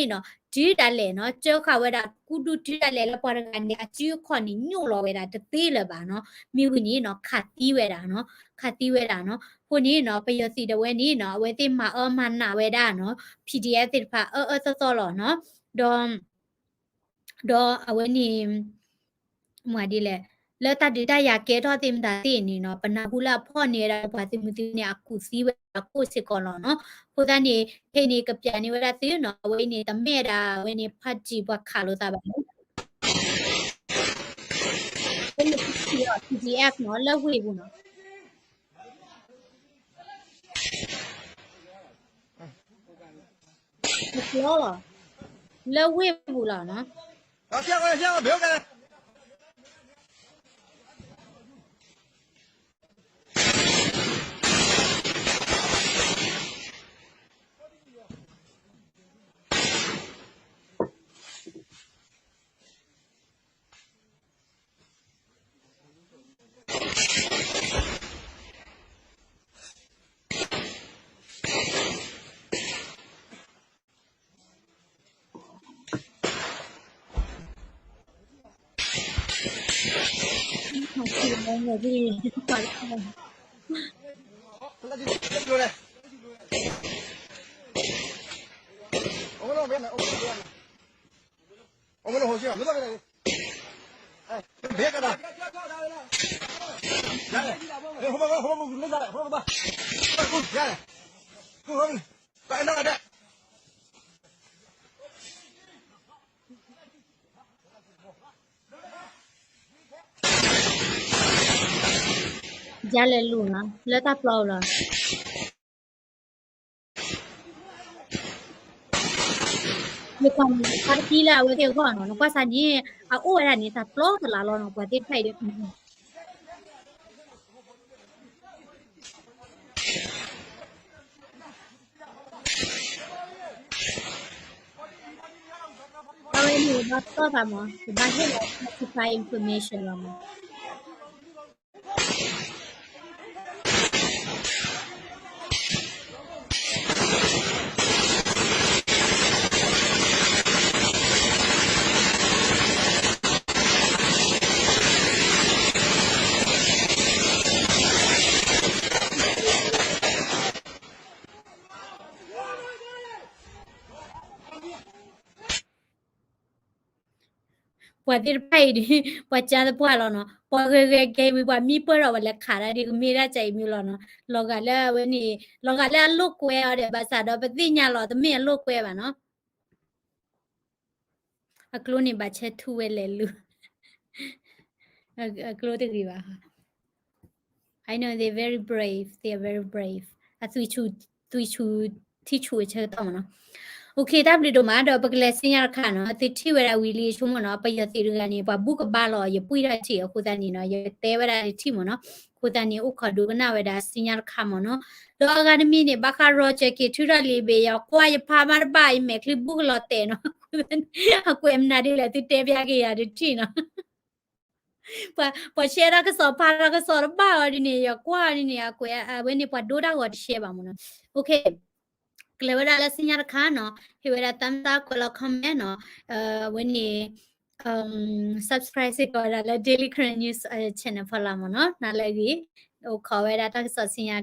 တုၤဒၣ်လဲာ်နီၤ ကၢဃာ်ဝဲဒၣ်ကူဒူတုၤဒၣ်လဲာ်လၢပှၤတဂၤန့ၣ် အစုအခီၣ်န့ၣ်ညိၣ်လီၤဝဲဒၣ်တသ့လၢၤဘၣ်နီၤ, မ့ၢ်ဝံၤန့ၣ်နီၤ ခးသံဝဲဒၣ်နီၤ, ခးသံဝဲဒၣ်နီၤ, အဃိန့ၣ်နီၤ ပယီၤသုးဒၣ်ဝဲန့ၣ်နီၤ အဝဲသ့ၣ်မၤအၢမၤနးဝဲဒၣ်နီၤ, PDF သ့ၣ်တဖၣ်အၢအၢသီသီလီၤနီၤ, ဒီး ဒီးအဝဲန့ၣ် မၤဒ်လဲၣ်, လၢတၢ်ဒုးတၢ်ယၤကဲထီၣ်သ့ၣ်မတၤသ့ၣ်န့ၣ်နီၤ ပနၢ်ဟူလၢအဖီၣ်န့ၢ်ဝဲဒၣ်ပှၤသုးမုၢ်သံၣ်ဘိန့ၣ် အကူးသံဝဲဒၣ်ကိၣ်စ့ၢ်ကီးလီၤနီၤ, အဃိသတးန့ၣ် ခဲအံၤန့ၣ် ကပျးန့ၢ်ဝဲဒၣ်သုနီၤ အဝဲအံၤန့ၣ် တမ့ၢ်ဝဲဒၣ် အဝဲန့ၣ် ဖါတံၣ်ပှၤခးလိာ်သးဘၣ်နီၤ PDF နီၤ လၢဝ့ၢ်ပူၤနီၤ တကျီလီၤ, လၢဝ့ၢ်ပူၤလီၤနီၤ. ယလဲၤလူၤနီၤ လၢတၢ်ပျီလီၤ. ယကွၢ်န့ၣ် တၢ်တပံလၢအဝဲသ့ၣ်အဂီၢ်နီၤ နကွၢ်စၢ်န့ၣ် အအိၣ်ဝဲဒၣ်န့ၣ် တၢ်ပျီတလးလီၤနီၤ ပှၤသ့ၣ်တဖၣ်အံၤဒီး အဝဲန့ၣ် ဘၣ်တီၢ်သးမး ဘၣ်ဟ့ၣ်လီၤ classified information လီၤမး. ပှၤသ့ၣ်တဖၣ်အံၤဒ် ပှၤကါသပှၢ်လီၤနီၤ, ပှၤဂဲၤဂဲၤကဲဝံၤ ပှၤမံပၢၢ်ထီၣ်ဝဲလၢခးတၢ်ဒ်ကမ့ၢ်ဒၣ်ကဲအံၤမ့ၢ်လီၤနီၤ, လီၤဂာ်လၢအဝဲန့ၣ် လီၤဂာ်လၢအလိာ်ကွဲအီၤဒီး ဘၣ်ဆၣ်ဒီးပသ့ၣ်ညါလီၤ တမ့ၢ်အလိာ်ကွဲဘၣ်နီၤ. အကျိန့ၣ်ဘၣ်ဆဲထူဝဲလဲၤလူၤ, အကျိတဂ့ၤဘၣ်. I know they're very brave, they are very brave. အသွံၣ်ဆူၣ် သွံၣ်ဆူၣ် ထံၣ်ဆူၣ်အဆၢကတီၢ်မ့ၢ်နီၤ. Okay တၢ်ဘျုးဒိၣ်မး ဒီးပကလဲၤဆူညါတခါနီၤ, သုထံၣ်ဝဲဒၣ်ဝံၤလံဆိကမိၣ်နီၤ, ပယီၤသုးတဂၤန့ၣ် ပှၤဘူၣ်ကဘါလီၤ ယပှံၢ်ထီၣ်ထံၣ်အဃိသတးန့ၣ်နီၤ, ယတဲဝဲဒၣ်တထံၣ်မ့ၢ်နီၤ, အဃိသတးန့ၣ် အိၣ်ခိးဒိကနၣ်ဝဲဒၣ်ဆူညါတခါမ့ၢ်နီၤ. ဒီးအဂၤတမံၤန့ၣ် ဘၣ်ဃး Roger က့ၤထုးထီၣ်လံာ်ဘ့ၣ် ယကွၢ်ယဖးမးတဘၣ် ယမဲာ်ချံဘူၣ်ကလီၤတဲာ်နီၤ, အကွဲးမနုၤဒ်လဲၣ် သုတဲပျါက့ၤယၤတထံၣ်နီၤ. ပှၤ ပှၤ share တၢ်ကစီၣ် ဖးတၢ်ကစီၣ်တဘၣ်အီၤဒ်န့ၣ် ယကွၢ်အီၤဒ်န့ၣ် အကွဲး အဝဲန့ၣ် ပှၤဒိတၢ်ဂီၤတ share ဘၣ်မ့ၢ်နီၤ. Okay ကလဲၤဝဲဒၣ်လၢဆူညါတခါနီၤ, ဟ့ၣ်ဝဲဒၣ် thumbs up ကွဲးလီၤ comment နီၤ, အဝဲန့ၣ် subscribe စ့ၢ်ကီးဝဲဒၣ်လၢ Daily Karen News channel ဖီလာ်မ့ၢ်နီၤ, နၤလၢအဂ့ၤ, အိၣ်ခိးဝဲဒၣ်တၢ်ကစီၣ်ဆူညါ